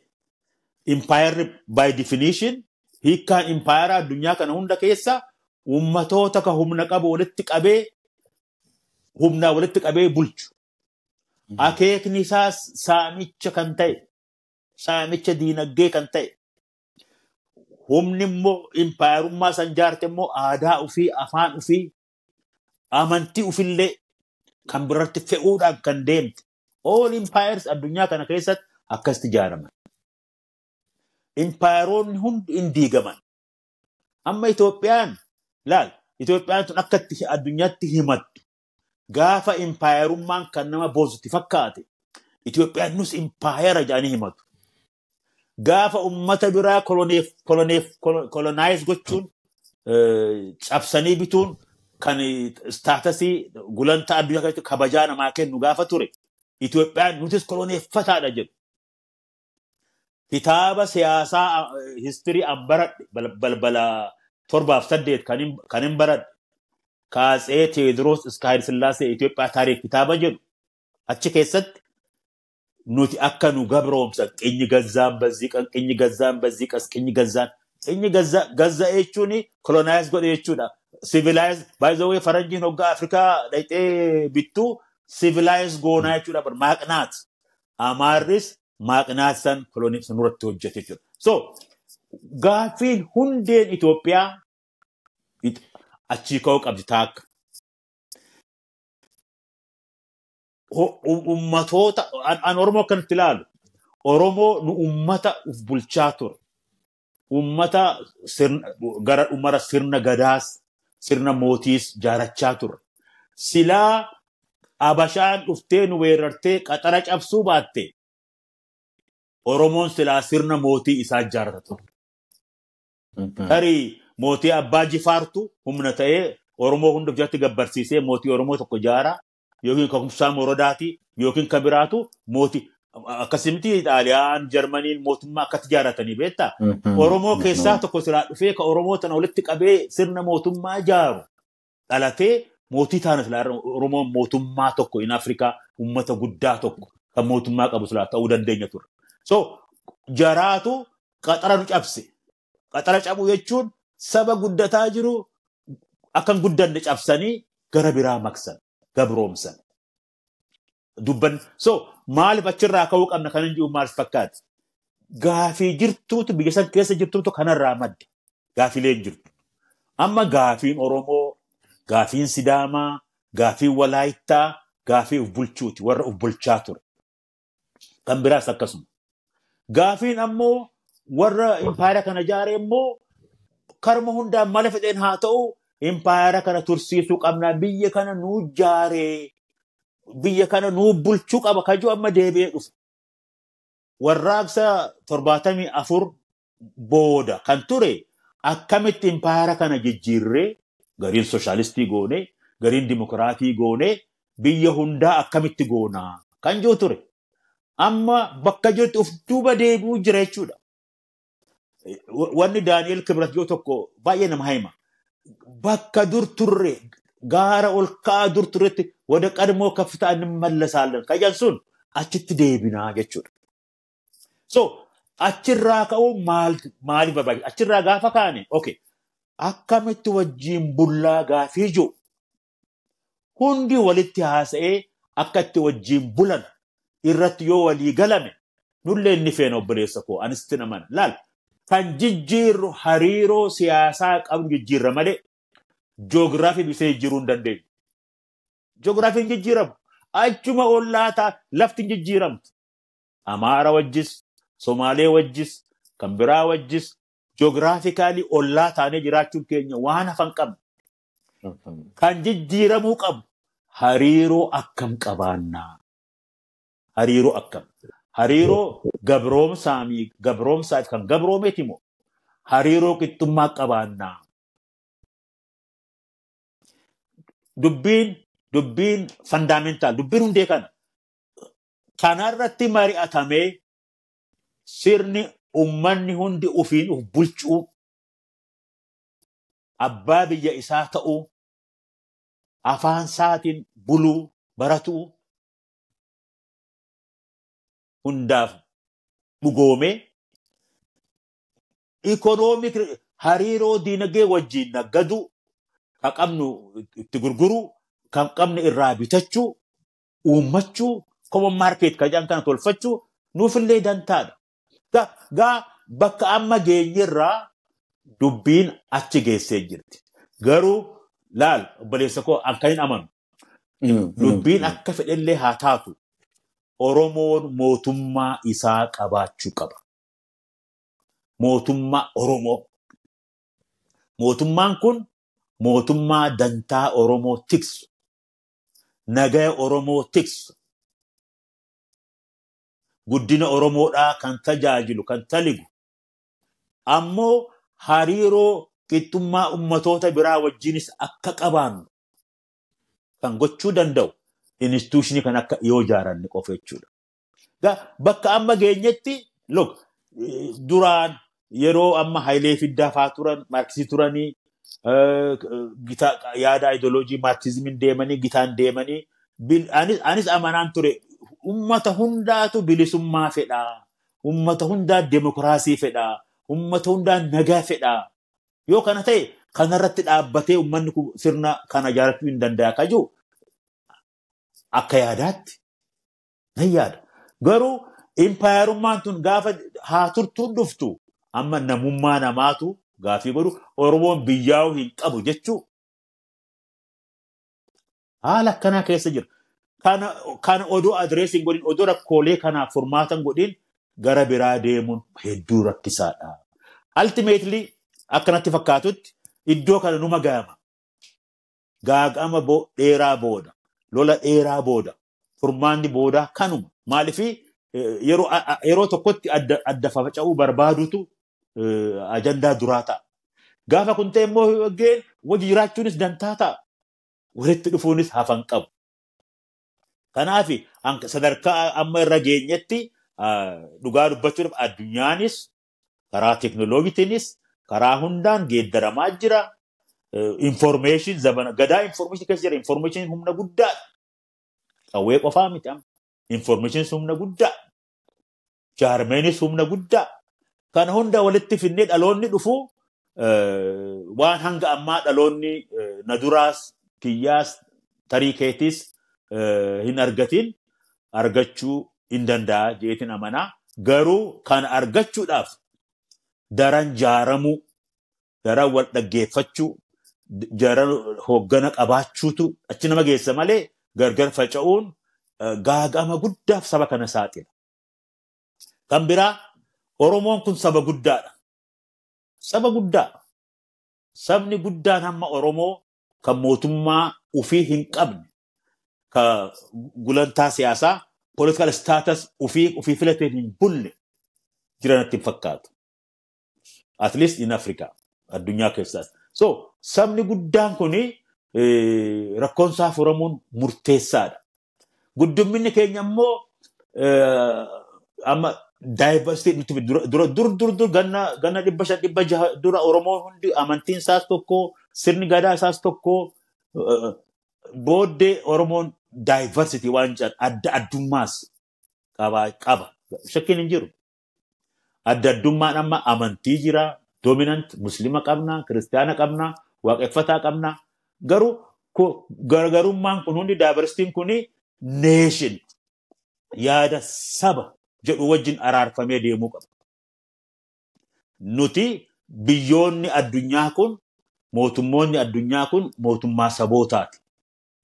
Impaayerri by definition hiikkaan impaayera addunyaa kana hunda keessa uummatoota ka humna qabu walitti qabee humnaa walitti qabee bulchu. Akeekni isaas saamicha kan ta'e, saamicha diinagdee kan ta'e. Humni immoo impaayerummaa san jaarte immoo aadaa ofii, afaan ofii, amantii ofillee kan biratti fe'uudhaan kan deemte. All empires addunyaa kana keessatti akkasitti ijaaraman. Impaayeroonni hundi hin diigaman. Amma Itoophiyaan laal, Itoophiyaan tun akka itti addunyaatti himattu gaafa impaayerummaan kan nama boonsutti fakkaate Itoophiyaan nus impaayera jedhanii himatu. Gaafa ummata biraa colonize gochuun cabsanii bituun kan status gulantaa addunyaa keessatti kabajaa namaa kennu gaafa ture Itoophiyaan nutis koloneeffataadha jedhu. Kitaaba siyaasaa history an baradhe balbala 7 8 kan hin baradhe ከአፄ ቴዎድሮስ እስከ ኃይለ ሥላሴ ኢትዮጵያ ታሪክ kitaaba jedhu achi keessatti nuti akka nu gabroomsan ቅኝ ገዛን በዚህ ቀን ቅኝ ገዛን በዚህ ቀን ቅኝ ገዛን ቅኝ ገዛ jechuun colonize godhe jechuudha. Civilize by the way faranjiin hoggaa Afrikaa dhaqxee bittuu civilize goonaa jechuudha. ማቅናት Amaarris ማቅናት san kolonii nurratti hojjete jechuudha. So gaaffiin hundeen Itoophiyaa achii ka'uu qabdi taakka. Ummatoota an Oromoo akkanatti ilaalu Oromoo nu ummata uf bulchaa ture. Ummata gara dhumara sirna gadaas sirna mootiis jaarachaa ture. Silaa Abashaan dhuftee nu weerartee qaxara cabsuu baatte Oromoon silaa sirna mootii isaa ijaarrata ture. Tarii mootii Abbaa Jifaartu humna ta'ee Oromoo hunda jalatti gabbarsiisee mootii Oromoo tokko ijaara yookiin Kumsaa Morodaati yookiin kan biraatu mootii akkasumatti Xaaliyaan Jarmaniin mootummaa akkatti ijaarratanii beektaa. Oromoo keessaa tokko silaa dhufee ka Oromoo tana walitti qabee sirna mootummaa ijaaru dhalatee mootii taana silaa Oromoon mootummaa tokko in Afrikaa uummata guddaa tokko kan mootummaa qabu silaa ta'uu dandeenya ture. So jaraatu qaxara nu cabse. Qaxara cabuu jechuun saba guddataa jiru akka hin guddanne cabsanii gara biraa maqsan, gabroomsan. Dubban so maaliif achirraa ka'uu qabna kan hin jiru maal fakkaati? Gaafii jirtuutu biyya san keessa jirtuutu kanarraa madde. Gaafiileen jirtu. Amma gaafiin Oromoo, gaafiin Sidaamaa, gaafiin Walaayittaa, gaafii uf bulchuuti warra uf bulchaa ture. Kan biraas akkasuma. Gaafiin ammoo warra impaayera kana ijaare immoo karma hundaan mala fedheen haa ta'u impaayera kana tursiisuu qabna biyya kana nuu ijaaree biyya kana nuu bulchuu qaba kajuu amma deebi'ee dhufe. Warraaqsa 74 booda kan ture akkamitti impaayera kana jijjiirree gariin sooshaalistii goone gariin dimokiraatii goone biyya hundaa akkamitti goonaa kan jiru ture. Amma bakka jirtu of duuba deebi'uu jira jechuudha. Wanni Daani'el Kibrat yoo tokko baay'ee nama hima. Bakka dur turre gaara ol ka'aa dur turretti ወደ ቀድሞ ከፍታ እንመለሳለን kan sun achitti deebinaa jechuudha. So achirraa ka'uu maal maaliif barbaachisa? Achirraa gaafa kaane okay akkamitti wajjin bullaa gaafii jiru hundi walitti haasa'ee akka itti wajjin bulan irratti yoo walii galame nullee inni feena obboleessa koo anis itti naman laal kan jijjiirru hariiroo siyaasaa qabnu jijjiirra malee joogiraafii bisee jijjiiruu hin dandeenyu. Ji'oogiraafiin jijjiiramu. Achuma ollaataa lafti jijjiiramtu. Amaara wajjis, Somaalee wajjis, kan biraa wajjis ji'oogiraafikaalii ollaa taanee jiraachuun keenya waan hafan qabna. Kan jijjiiramuu qabu hariiroo akkam qabaannaa? Hariiroo akkam? Hariiroo gabroomsaaf kan gabroomeeti moo? Hariiroo qixxummaa qabaannaa? Dubbiin fundamental, dubbiin hundee kana. Kanarratti mari'atamee sirni uummanni hundi ofiin of bulchuu, abbaa biyya isaa ta'uu, afaan isaatiin buluu, baratuu hundaaf dhugoomee ikonoomik hariiroo diinagdee wajjin naggaduu, kan qabnu itti gurguruu, kan qabnu irraa bitachuu, uummachuu, common market kan jedhan kana tolfachuu nuufillee dantaadha. Gaa bakka amma geenyerraa dubbiin achi geessee jirti. Garuu laal obboleessa koo an kan hin amanu. Dubbiin akka fedhellee haa taatu Oromoon mootummaa isaa qabaachuu qaba. Mootummaa Oromoo. Mootummaan kun mootummaa dantaa Oromoo tiksu. Nagaya Oromoo tiksu. Guddina Oromoodhaa kan tajaajilu, kan taligu. Ammoo hariiroo qixxummaa ummatoota biraa wajjinis akka qabaannu kan gochuu danda'u instituushinii kan akka yoo ijaaranne qofa jechuudha. Bakka amma geenyetti look duraan yeroo amma Hayilee Fiddaa fa'aa turan, Maarkisii turanii, yaada ayidooloojii Maarkisizimiin deemanii, gitaan deemanii, anis amanaan ture. Ummata hundaatu bilisummaa fedhaa. Ummata hundaa demokiraasii fedhaa. Ummata hundaa nagaa fedhaa. Yoo kana ta'e kanarratti dhaabbatee uummanni kun sirna kana ijaarrachuu hin danda'a kan jiru akka yaadaatti nan yaada. Garuu impaayarummaan tun gaafa haa turtuun dhuftu amma namummaa namaatu gaafii godhu Oromoon biyyaa'uu hin qabu jechuu haala akkanaa keessa jira. Kana odoo adreesiin godhin, odoo rakkoolee kanaaf furmaatan godhin gara biraa deemuun hedduu rakkisaadha. Ultimately akkanatti fakkaatutti iddoo kana numa gaama. Gaagama dheeraa booda, lola dheeraa booda, furmaanni boodaa kanuma. Maaliif yeroo tokkotti adda faffaca'uu barbaadutu ajandaa duraa ta'a. Gaafa kun ta'e immoo wajji jiraachuunis dantaa ta'a. Walitti dhufuunis hafan qabu. Kanaaf sadarkaa amma irra geenyetti dhugaa dubbachuudhaaf addunyaanis karaa teekinooloojiitiinis karaa hundaan geeddaramaa jira. Information zamana gadaa information keessa jira. Information humna guddaadha. Qawwee qofaa miti amma. Information humna guddaa. Jaarmeenis humna guddaa. Kana hunda walitti finnee dhaloonni dhufu waan hanga ammaa dhaloonni na duraas kiyyaas tarii keetis hin argatin argachuu hin danda'a jeetiin amanaa. Garuu kana argachuudhaaf daran jaaramuu, daran wal dhaggeeffachuu, daran hooggana qabaachuutu achi nama geessa malee gargar faca'uun gaagama guddaaf saba kana saaxila. Kan biraa Oromoon kun saba guddaadha. Saba guddaa. Sabni guddaan hamma Oromoo kan mootummaa ofii hin qabne, ka gulantaa siyaasaa political status ofii filateen hin bulle jiranatti hin fakkaatu. At least in Africa, addunyaa keessaas. So, sabni guddaan kuni rakkoonsaa furamuun murteessaadha. Guddumminni keenya immoo amma diversity nuti dura dur dur dur ganna 500 600 dura Oromoon hundi amantiin isaas tokko, sirni gadaa isaas tokko, booddee Oromoon diversity waan jedhan adda addummaas qaba. Shakkiin hin jiru. Adda addummaan amma amantii jira, dominant muslima qabna, kiristaana qabna, waaqeffataa qabna. Garuu garaagarummaan kun hundi diversitiin kuni nation yaada saba jedhu wajjin araarfamee deemuu qaba. Nuti biyyoonni addunyaa kun, mootummoonni addunyaa kun mootummaa sabootaati.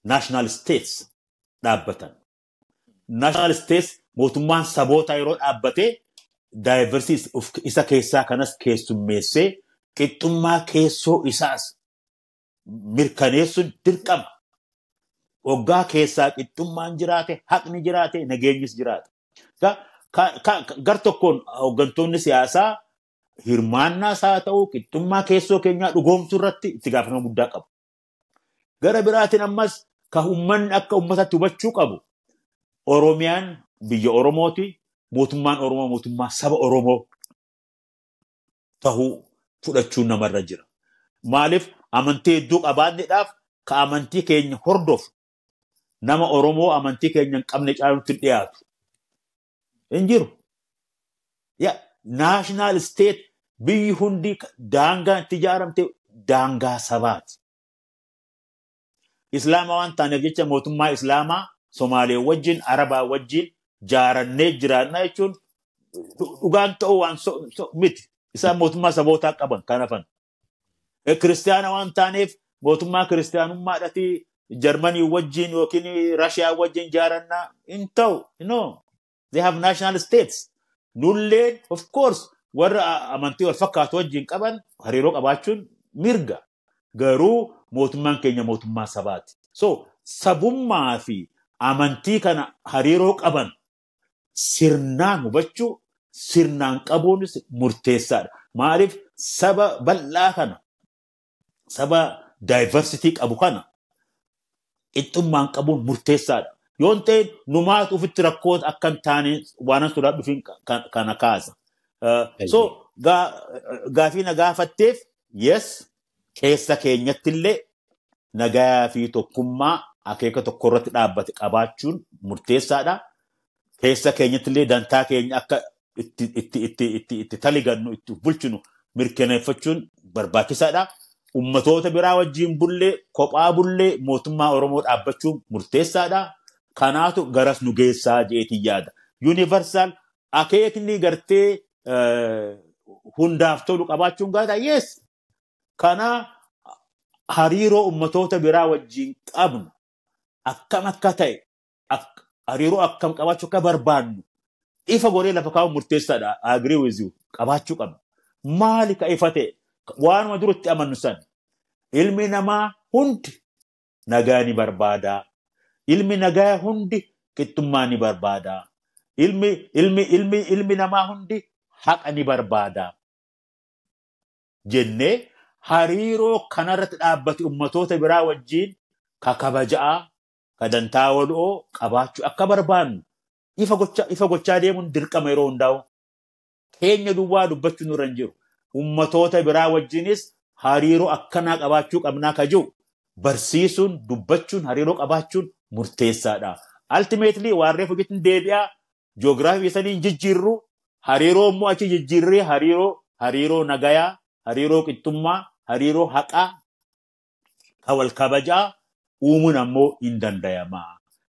National states dhaabbatan. National states mootummaan saboota yeroo dhaabbate diversity isa keessaa kanas keessummeessee qixxummaa keessoo isaas mirkaneessuun dirqama. Waggaa keessaa qixxummaan jiraate, haqni jiraate, nageenyis jiraate. Gar tokkoon hooggantoonni siyaasaa hirmaannaas haa ta'u qixxummaa keessoo keenyaa dhugoomsuu irratti itti gaafatama guddaa qabu. Gara biraatiin ammas ka uummanni akka uummatatti hubachuu qabu Oromiyaan biyya Oromooti, mootummaan Oromoo mootummaa saba Oromoo tahuu fudhachuun namarra jira. Maaliif amantii hedduu qabaanneedhaaf ka amantii keenya hordofu nama Oromoo amantii keenya hin qabne caalutti dhiyaatu. Hin jiru. National state biyyi hundi daangaan itti ijaaramte daangaa sabaati. Islaama waan taaneef jecha mootummaa Islaamaa Somaalee wajjin, Arabaa wajjin jaarannee jiraannaa jechuun dhugaan ta'uu waan miti. Isaan mootummaa sabootaa qaban kan hafan. Kiristaana waan taaneef mootummaa kiristaanummaadhaati Jarmanii wajjin yookiin Rashiyaa wajjin jaarannaa hin ta'u. No. They have national states. Nulleen of course warra amantii wal fakkaatu wajjin qaban hariiroo qabaachuun mirga. Garuu mootummaan keenya mootummaa sabaati. So sabummaa fi amantii kana hariiroo qaban sirnaan hubachuu, sirnaan qabuunis murteessaadha. Maaliif saba bal'aa kana, saba diversity qabu kana qixxummaan qabuun murteessaadha. Yoo hin ta'in numaatu ofitti rakkoota akka hin taane waan sodaadhu dhufiin kana kaasa. So gaafii na gaafatteef yes, keessa keenyatti illee nagaa fi tokkummaa akeeka tokko irratti dhaabbate qabaachuun murteessaadha. Keessa keenyatti illee dantaa keenya akka itti taligannu, itti bulchinu mirkaneeffachuun barbaachisaadha. Ummatoota biraa wajjin bullee, kophaa bullee mootummaa Oromoo dhaabbachuun murteessaadha. Kanaatu garas nu geessaa jeetii yaada. Universal akeekni gartee hundaaf tolu qabaachuun gaariidha. Yes. Kana hariiroo ummatoota biraa wajjin qabnu akkam akka ta'e, hariiroo akkam qabaachuu akka barbaannu ifa godhee lafa kaa'uun murteessaadha. I agree with you. Qabaachuu qabna. Maali ka ifa ta'e? Waanuma duratti amannu san. Ilmi namaa hundi nagaa ni barbaada. Ilmi nagaa hundi qixxummaa ni barbaada. Ilmi namaa hundi haqa ni barbaada. Jennee hariiroo kanarratti dhaabbate ummatoota biraa wajjin ka kabajaa, ka dantaa waloo qabaachuu akka barbaannu ifa gochaa deemuun dirqama yeroo hundaa'u. Keenya duwwaa dubbachuun nurra hin jiru. Ummatoota biraa wajjinis hariiroo akkanaa qabaachuu qabnaa ka jiru barsiisuun, dubbachuun, hariiroo qabaachuun murteessaadha. Ultimately waan reefu jechuun deebi'aa ji'oogiraafii isanii hin jijjiirru, hariiroo immoo achi jijjiirree hariiroo nagayaa, hariiroo qixxummaa, hariiroo haqaa, ka wal kabajaa uumuun ammoo hin danda'ama.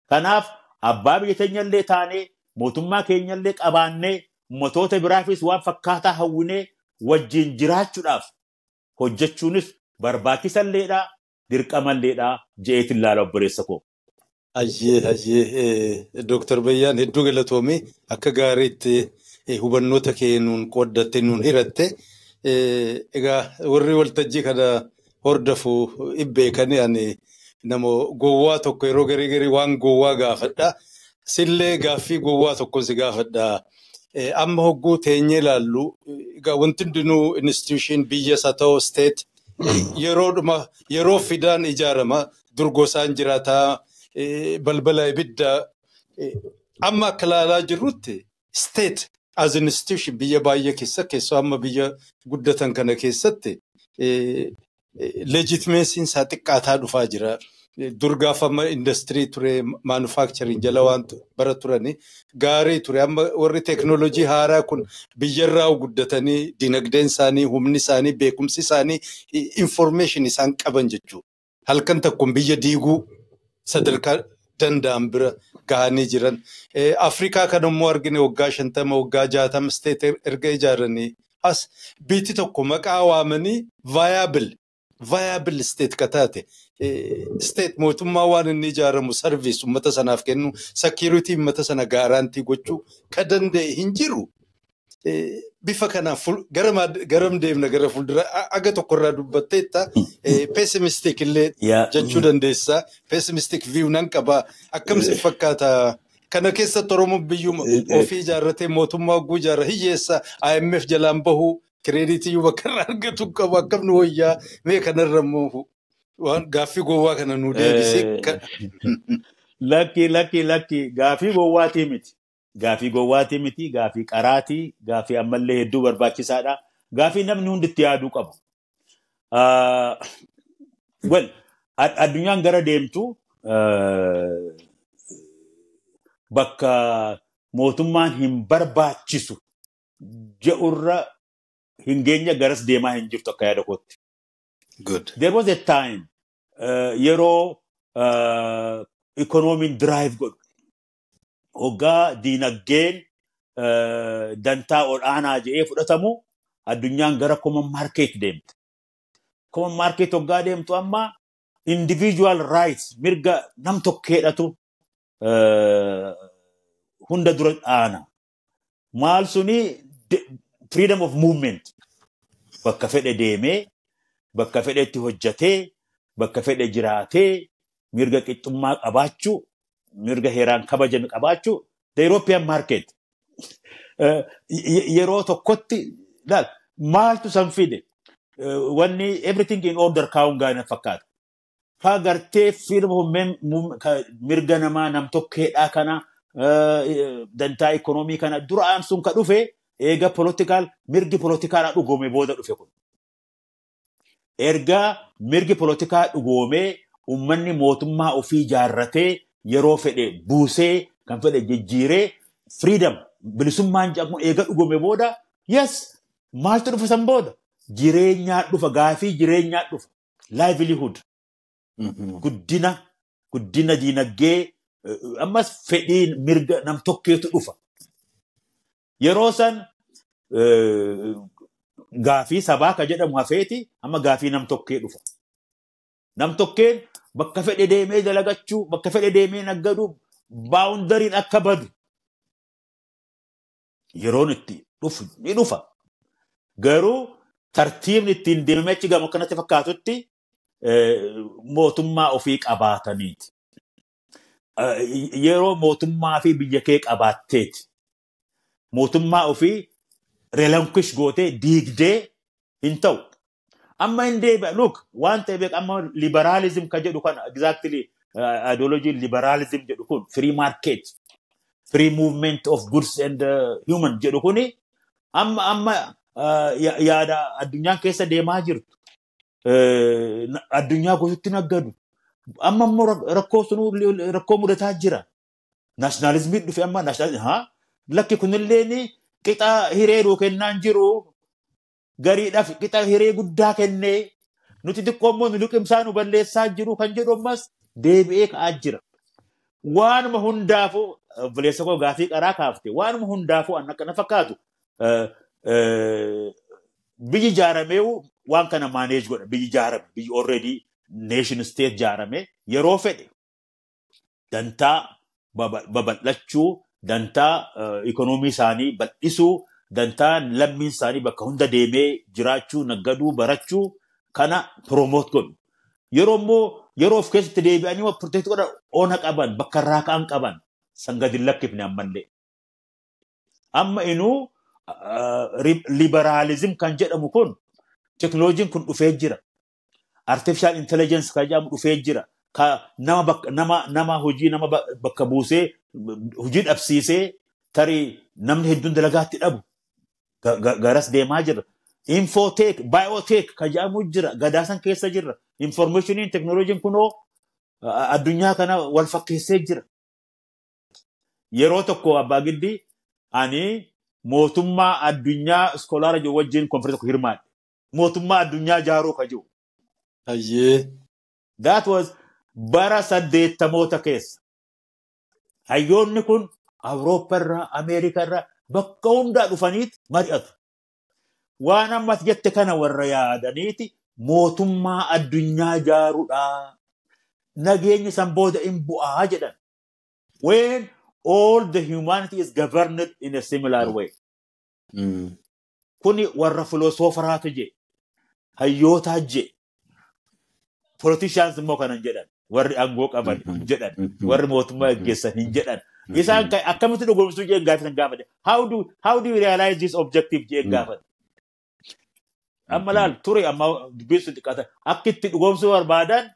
Kanaaf abbaa biyya keenyallee taanee mootummaa keenyallee qabaannee ummatoota biraafis waan fakkaataa hawwinee wajjin jiraachuudhaaf hojjechuunis barbaachisalleedha, dirqamalleedha je'eetiin ilaala obboleessa koo. Ayyee Dooktar Bayyaan hedduu galatoomii, akka gaariitti hubannoota kee nuun qooddatte, nuun hiratte. Egaa warri waltajjii kana hordofu beekanii ani nama gowwaa tokko yeroo garii garii waan gowwaa gaafadha. Sillee gaaffii gowwaa tokko si gaafadha. Amma hogguu teenyee ilaallu egaa wanti hundinuu institution biyyas haa ta'u state yeroodhuma yeroo fidaan ijaarama, dur gosaan jiraataa, balbala ibidda. Amma akka ilaalaa jirrutti state as institution biyya baay'ee keessa, keessoo amma biyya guddatan kana keessatti legitimacy'n isaa xiqqaataa dhufaa jira. Dur gaafa amma industirii ture, manufacturing jala waan bara turani gaarii ture. Amma warri teeknooloojii haaraa kun biyyarraa guddatanii dinagdeen isaanii, humni isaanii, beekumsi isaanii, information isaan qaban jechuudha. Halkan tokkoon biyya diiguu sadarkaa danda'an bira gahanii jiran. Afrikaa kan immoo argine waggaa 50, waggaa 60 state erga ijaaranii as biyyi tokko maqaa waamanii viable Viable state ka taate, state mootummaa waan inni ijaaramu service uummata sanaaf kennu, security uummata sana guarantee gochuu ka danda'e hin jiru. Bifa kanaaf garam deemna gara fuuldura? Aga tokkorraa dubbatteetta, pessimistic illee jechuu dandeessa. Pessimistic view nan qaba. Akkam si fakkaata? Kana keessatti Oromoon biyyuma ofii ijaarratee mootummaa hogguu ijaarra hiyyeessa IMF jalaan bahu, credit iyyuu bakka irraa argatu qabu, akkam nu wayyaa? Mee kanarra immoo waan gaaffii gowwaa kana nu deebisee. Lakki, lakki, lakki, gaafii gowwaatii miti. Gaafii gowwaatii miti, gaafii qaraatii, gaafii ammallee hedduu barbaachisaadha. Gaafii namni hundi itti yaaduu qabu. Well, addunyaan gara deemtu bakka mootummaan hin barbaachisu je'urra hin geenye, garas deemaa hin jirtu akka yaada kootti. Good. There was a time yeroo economiin drive godhu. Hoggaa diinagdeen dantaa ol'aanaa jedhee fudhatamu, addunyaan gara common market deemte. Common market hoggaa deemtu amma individual rights, mirga nam tokkeedhatu hunda dura aana. Maal suni? Freedom of movement. Bakka fedhe deemee, bakka fedhetti hojjatee, bakka fedhe jiraatee, mirga qixxummaa qabaachuu, mirga heeraan kabajame qabaachuu, the European market. Yeroo tokkotti laal maaltu san fide? Wanni everything in order kaa'uun gaarii fakkaata. Kaa gartee freedom of mirga namaa nam tokkeedhaa kana, dantaa ikonoomii kana duraan sun ka dhufe eega political mirgi politikaadhaa dhugoome booda dhufe kun. Erga mirgi politikaa dhugoomee, uummanni mootummaa ofii ijaarratee, yeroo fedhe buusee, kan fedhe jijjiiree, freedom, bilisummaan jedhamu eega dhugoome booda, yes, maaltu dhufa san booda? Jireenyaa dhufa, gaafii jireenyaa dhufa, livelihood, guddina diinagdee, ammas fedhiin mirga nam tokkeetu dhufa. Yeroo san gaafii sabaa ka jedhamu hafeeti amma gaafii nam tokkee dhufa. Nam tokkeen bakka fedhe deemee dalagachuu, bakka fedhe deemee naggaduu, boundaryn akka badu yeroon itti dhufu ni dhufa. Garuu tartiibni ittiin deemee achi gamu akkanatti fakkaatutti mootummaa ofii qabaataniiti. Yeroo mootummaa fi biyya kee qabaatteeti. Mootummaa ofii relinquish gootee diigdee hin ta'u. Amma hin deebi'a. Look, waan ta'e beek, amma liberalism ka jedhu kana, exactly ideology liberalism jedhu kun, free market, free movement of goods and human jedhu kuni amma yaada addunyaan keessa deemaa jirtu. Addunyaa guututti naggadu. Amma immoo rakkoo sunuu rakkoo mudataa jira. Nationalismiin dhufe amma, nationalism haa lakki kunilleen qixa hiree nuu kennaan jiru, gariidhaaf qixa hiree guddaa kennee nuti xiqqoo immoo nu liqimsaa nu balleessaa jiru kan jedhu ammas deebi'ee ka'aa jira. Waanuma hundaafuu, obboleessa koo, gaafii qaraa kaafte, waanuma hundaafuu an akkana fakkaatu biyyi ijaarameewu waan kana manage godha. Biyyi ijaarame, biyyi already nation state ijaarame, yeroo fedhe dantaa babal'achuu, dantaa ikonoomii isaanii bal'isuu, dantaa lammiin isaanii bakka hunda deemee jiraachuu, naggaduu, barachuu kana promote godhu. Yeroo immoo yeroo of keessatti deebi'anii protect godhan oona qaban, bakka irraa ka'an qaban san gadi hin lakkifne ammallee. Amma inuu liberalism kan jedhamu kun, teknooloojiin kun dhufee jira. Artificial intelligence kan jedhamu dhufee jira. Ka nama bakka nama hojii nama bakka buusee hojii dhabsiisee tarii namni hedduun dalagaatti dhabu. Garas deemaa jira. Infotech, biotech kan jedhamu jira. Gadaasan keessa jirra. Informationiin teknooloojiin kunoo addunyaa kana wal fakkeessee jira. Yeroo tokko, abbaa giddii, ani mootummaa addunyaa scholara jiru wajjin conference tokko hirmaadhe. Mootummaa addunyaa ijaaruu ka jiru. Hayyee. That was bara 80moota keessa. Hayyoonni kun Awurooppaa irraa, Ameerikaa irraa, bakka hundaa dhufaniiti mari'atu. Waan ammas jette kana warra yaadaniiti. Mootummaa addunyaa ijaaruudha. Nageenyi san booda in bu'aa jedhan. When all the humanity is governed in a similar way. Kuni warra filosoofaraatu je. Hayyootaa je. Politicians immoo kanan jedhan. Warri aangoo qaban hin jedhan. Warri mootummaa gaggeessan hin jedhan. Isaan akkamitti dhugoomsuu jeen gaafatan gaafate. How do you realize this objective jeen gaafate. Amma laal ture amma dubbiin sun xiqqaata. Akka itti dhugoomsuu barbaadan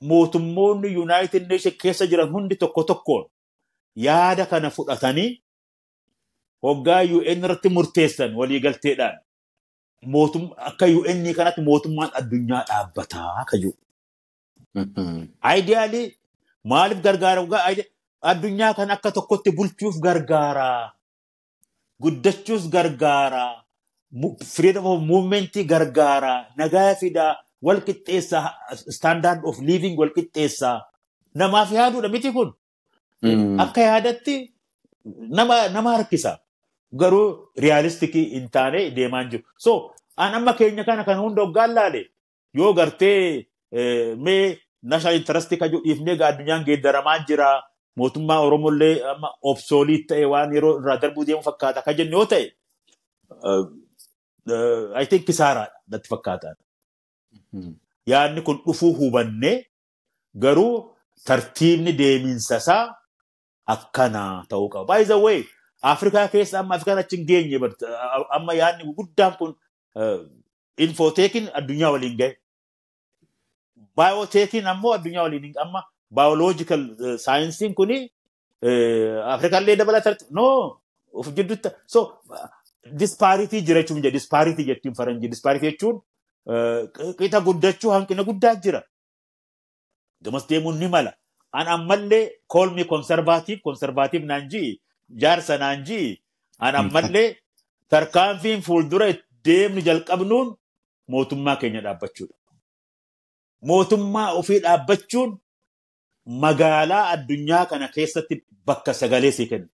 mootummoonni United Nations keessa jiran hundi tokko tokkoon yaada kana fudhatanii hoggaa UN irratti murteessan waliigalteedhaan akka UN kanatti mootummaan addunyaa dhaabbataa ka jiru. Ideally maaliif gargaara? Addunyaa kana akka tokkotti bulchuuf gargaara. Guddachuus gargaara. Freedom of movement gargaara. Nagaa fidaa. Wal qixxeessaa. Standard of living wal qixxeessaa. Namaaf yaaduudha miti kun. Akka yaadatti nama harkisa. Garuu realistic hin taane deemaa hin jiru. So, an amma keenya kana kan hunda hoggaan laale yoo gartee mee national interest ka jiru dhiifnee egaa addunyaan geeddaramaa jira. Mootummaa Oromollee amma obsolete ta'e waan yeroo irraa darbuu deemu fakkaata ka jennu yoo ta'e, I think kisaaraadha natti fakkaata. Yaadni kun dhufuu hubannee garuu tartiibni deeminsa isaa akkana ta'uu qaba. By the way, Afrikaa keessa amma Afrikaan achi hin geenye, amma yaadni guddaan kun infotech iin addunyaa waliin gahe. Biotech iin ammoo addunyaa waliin amma biological saayinsiin kuni Afrikaallee dabalata no of jidduutti. So disparity jira jechuun jedha, disparity jechuun faranjii disparity jechuun qixa guddachuu hanqina guddaa jira. Gamas deemuun ni mala. An ammallee call me conservative, conservative naan ji'i, jaarsa naan ji'i. An ammallee tarkaanfiin fuuldura deemnu jalqabnuun mootummaa keenya dhaabbachuudha. Mootummaa ofii dhaabbachuun magaalaa addunyaa kana keessatti bakka sagalee sii kenna.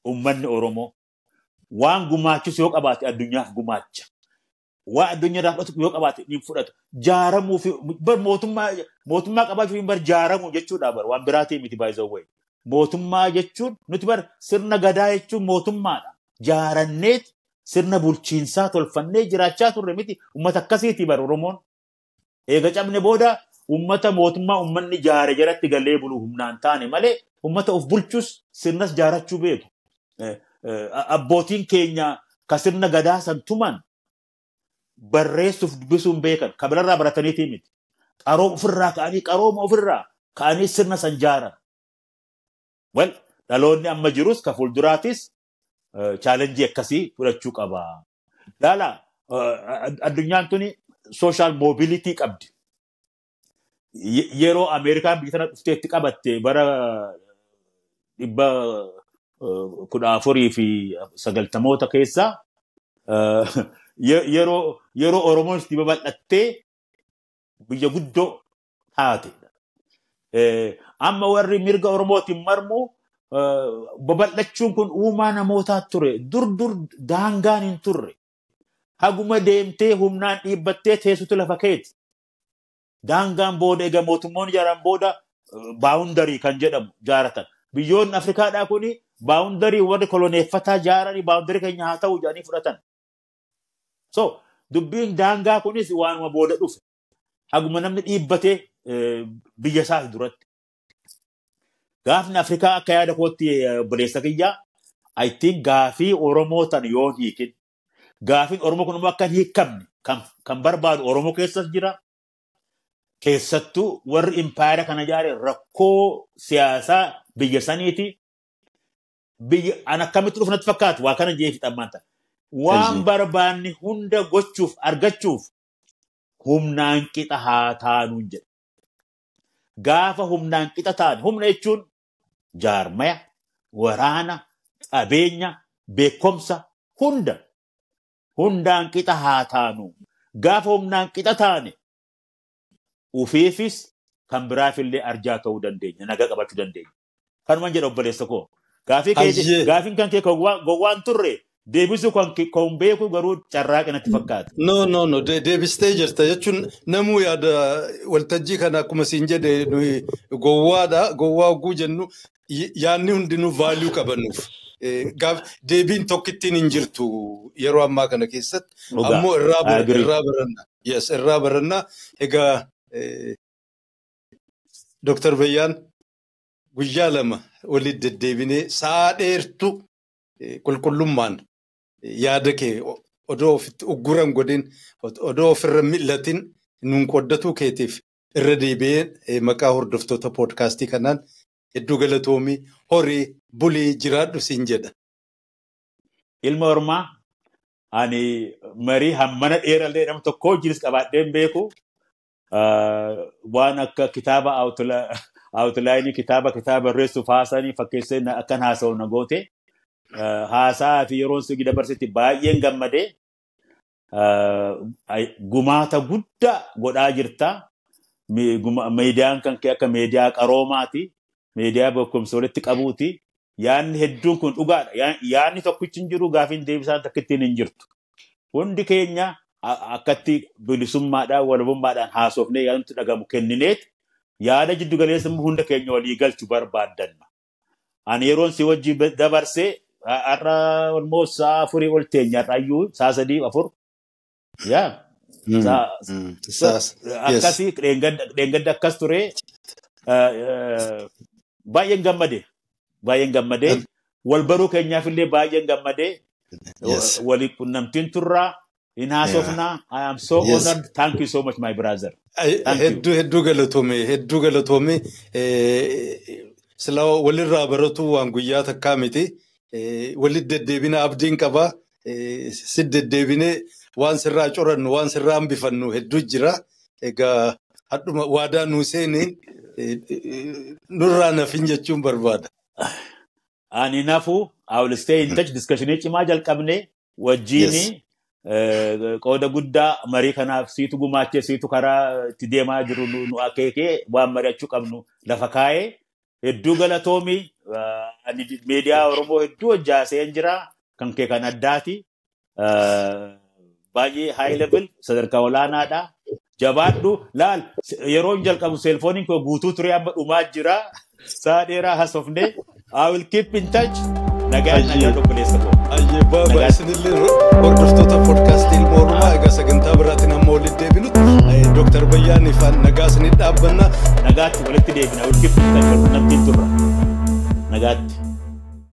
Uummanni Oromoo waan gumaachisu yoo qabaate addunyaaf gumaacha. Waan addunyaa fudhatu yoo qabaate ni fudhatu. Jaaramuu fi bar mootummaa qabaachuu bar jaaramuu jechuudha bar waan biraatii miti, by the way. Mootummaa jechuun nuti bar sirna gadaa jechuun mootummaadha. Jaaranneet sirna bulchiinsaa tolfannee jiraachaa turre miti, uummata akkasiiti bar Oromoon. Eega cabne booda uummata mootummaa uummanni jaare jalatti galee bulu humnaan taane malee uummata of bulchus sirnas jaarachuu beeku. Abbootiin keenya ka sirna gadaa san tuman barreessuuf dubbisuun beekan kabilarraa barataniitii miti. Qarooma ofirraa ka'anii, qarooma ofirraa ka'anii sirna san jaaran. Well, dhaloonni amma jirus ka fuulduraatis challenge akkasii fudhachuu qaba. Laala, addunyaan tuni social mobility qabdi. Yeroo Ameerikaan biyya tana dhuftee itti qabatte bara 1490moota keessa yeroo Oromoon itti babal'attee biyya guddoo taate. Amma warri mirga Oromootiin marmu babal'achuun kun uumaa namootaa ture. Dur dur daangaan hin turre. Haguma deemtee humnaan dhiibbattee teessutu lafa keeti. Daangaan booda egaa mootummoonni ijaaran booda boundary kan jedhamu jaaratan. Biyyoonni Afrikaadhaa kuni boundary warri koloneeffataa jaaranii boundary keenya haa ta'u jedhanii fudhatan. So dubbiin daangaa kunis waanuma booda dhufe. Haguma namni dhiibbatee biyya isaa duratti. Gaafni Afrikaa akka yaada kootti, obboleessa kiyyaa, I think gaafii Oromoo tan yoo hiikin, gaafiin Oromoo kun immoo akka hin hiikamne kan barbaadu Oromoo keessas jira. Keessattuu warri impaayera kana ijaare rakkoo siyaasaa biyya saniiti. Biyya an akkamitti dhufu natti fakkaatu waa kana jee fixammaan ta'a. Waan barbaanne hunda gochuuf argachuuf humnaan qixa haa taanuun jedha. Gaafa humnaan qixa taane, humna jechuun jaarmaya, waraana, qabeenya, beekumsa hunda hundaan qixa haa taanu. Gaafa humnaan qixa taane ufiifis kan biraafillee arjaa ta'uu dandeenya, nagaa qabachuu dandeenya. Kanumaan jedha, obboleessa koo. Gaafiin kan kee gowwaan turre Deebisuu kan beeku garuu carraaqa natti fakkaata. No, deebistee jirta jechuun namuu yaada waltajjii kana akkuma siin jedhe nuyi gowwaadha. Gowwaa hogguu jennu yaadni hundinuu value qabanuuf. Deebiin tokkittiin hin jirtu yeroo ammaa kana keessatti. Ammoo irraa baranna. Yes, irraa baranna. Egaa Dr. Bayyaan guyyaa 2 walitti deddeebinee sa'a dheertuu qulqullummaan yaada kee odoo ofitti ugguran godhin odoo ofirra mil'atin nuun qooddatuu keetiif irra deebi'ee maqaa hordoftoota poodkaastii kanaan hedduu galatoomii horii bulii jiraadhu siin jedha. Ilma Ormaa ani marii hammana dheerallee nama tokko wajjinis qabaadheen beeku waan akka kitaaba outline kitaaba barreessuuf haasanii fakkeessee akkan haasa'u na goote. Haasaa fi yeroon si dabarsetti baay'een gammadee gumaata guddaa godhaa jirta. Miidiyaan kan kee akka miidiyaa qaroomaati. Miidiyaa beekumsa walitti qabuuti. Yaanni hedduun kun dhugaadha. Yaanni tokkichi hin jiru gaafiin deebisaan takkittiin hin jirtu. Hundi keenya akkatti bilisummaadhaan walabummaadhaan haasofnee yaadni dhagamu kennineet yaada jiddu galeessa hunda keenya walii galchu barbaaddanna. Ani yeroon si wajjin dabarsee har'a almost sa'a 4 ol teenya har'ayyuu sa'a 3 4. Yaa. Akkasii dheengadda akkas ture baay'een gammadee. Baay'een gammadee wal baruu keenyaaf illee baay'een gammadee walii qunnamtiin turraa hin haasofnaa. I am so honored. Thank you so much my brother. Hedduu galatoome sila walirraa baratu waan guyyaa takkaa miti. Walitti deddeebina abdiin qabaa. Si deddeebinee waan sirraa corannu waan sirraa hambifannu hedduu jira. Egaa hadhuma waadaa nuu seeniin nurraa nafin jechuun barbaada. Ani nafu I will stay in touch discussion cimaa jalqabne wajjini qooda guddaa marii kanaaf siitu gumaachee siitu karaa itti deemaa jiru nu akeekee waan mari'achuu qabnu lafa kaa'ee hedduu galatoomii ani miidiyaa Oromoo hedduu hojjaaseen jira kan kee kan addaati baay'ee high level sadarkaa olaanaadha. Jabaadhu laal yeroon jalqabu seelfooniin koo guutuu ture amma dhumaa jira sa'a dheeraa haasofne I will keep in touch. Nagaan nagaan obboleessa koo. Ayyee baaba isinillee hordoftoota poodkaastii Ilma Oromaa egaa sagantaa biraatiin amma walitti deebinutti Dr. Bayyaan ifaan nagaa isinii dhaabbanna. Nagaatti walitti deebina. I will keep in touch. Namtiin turra. Nagaatti.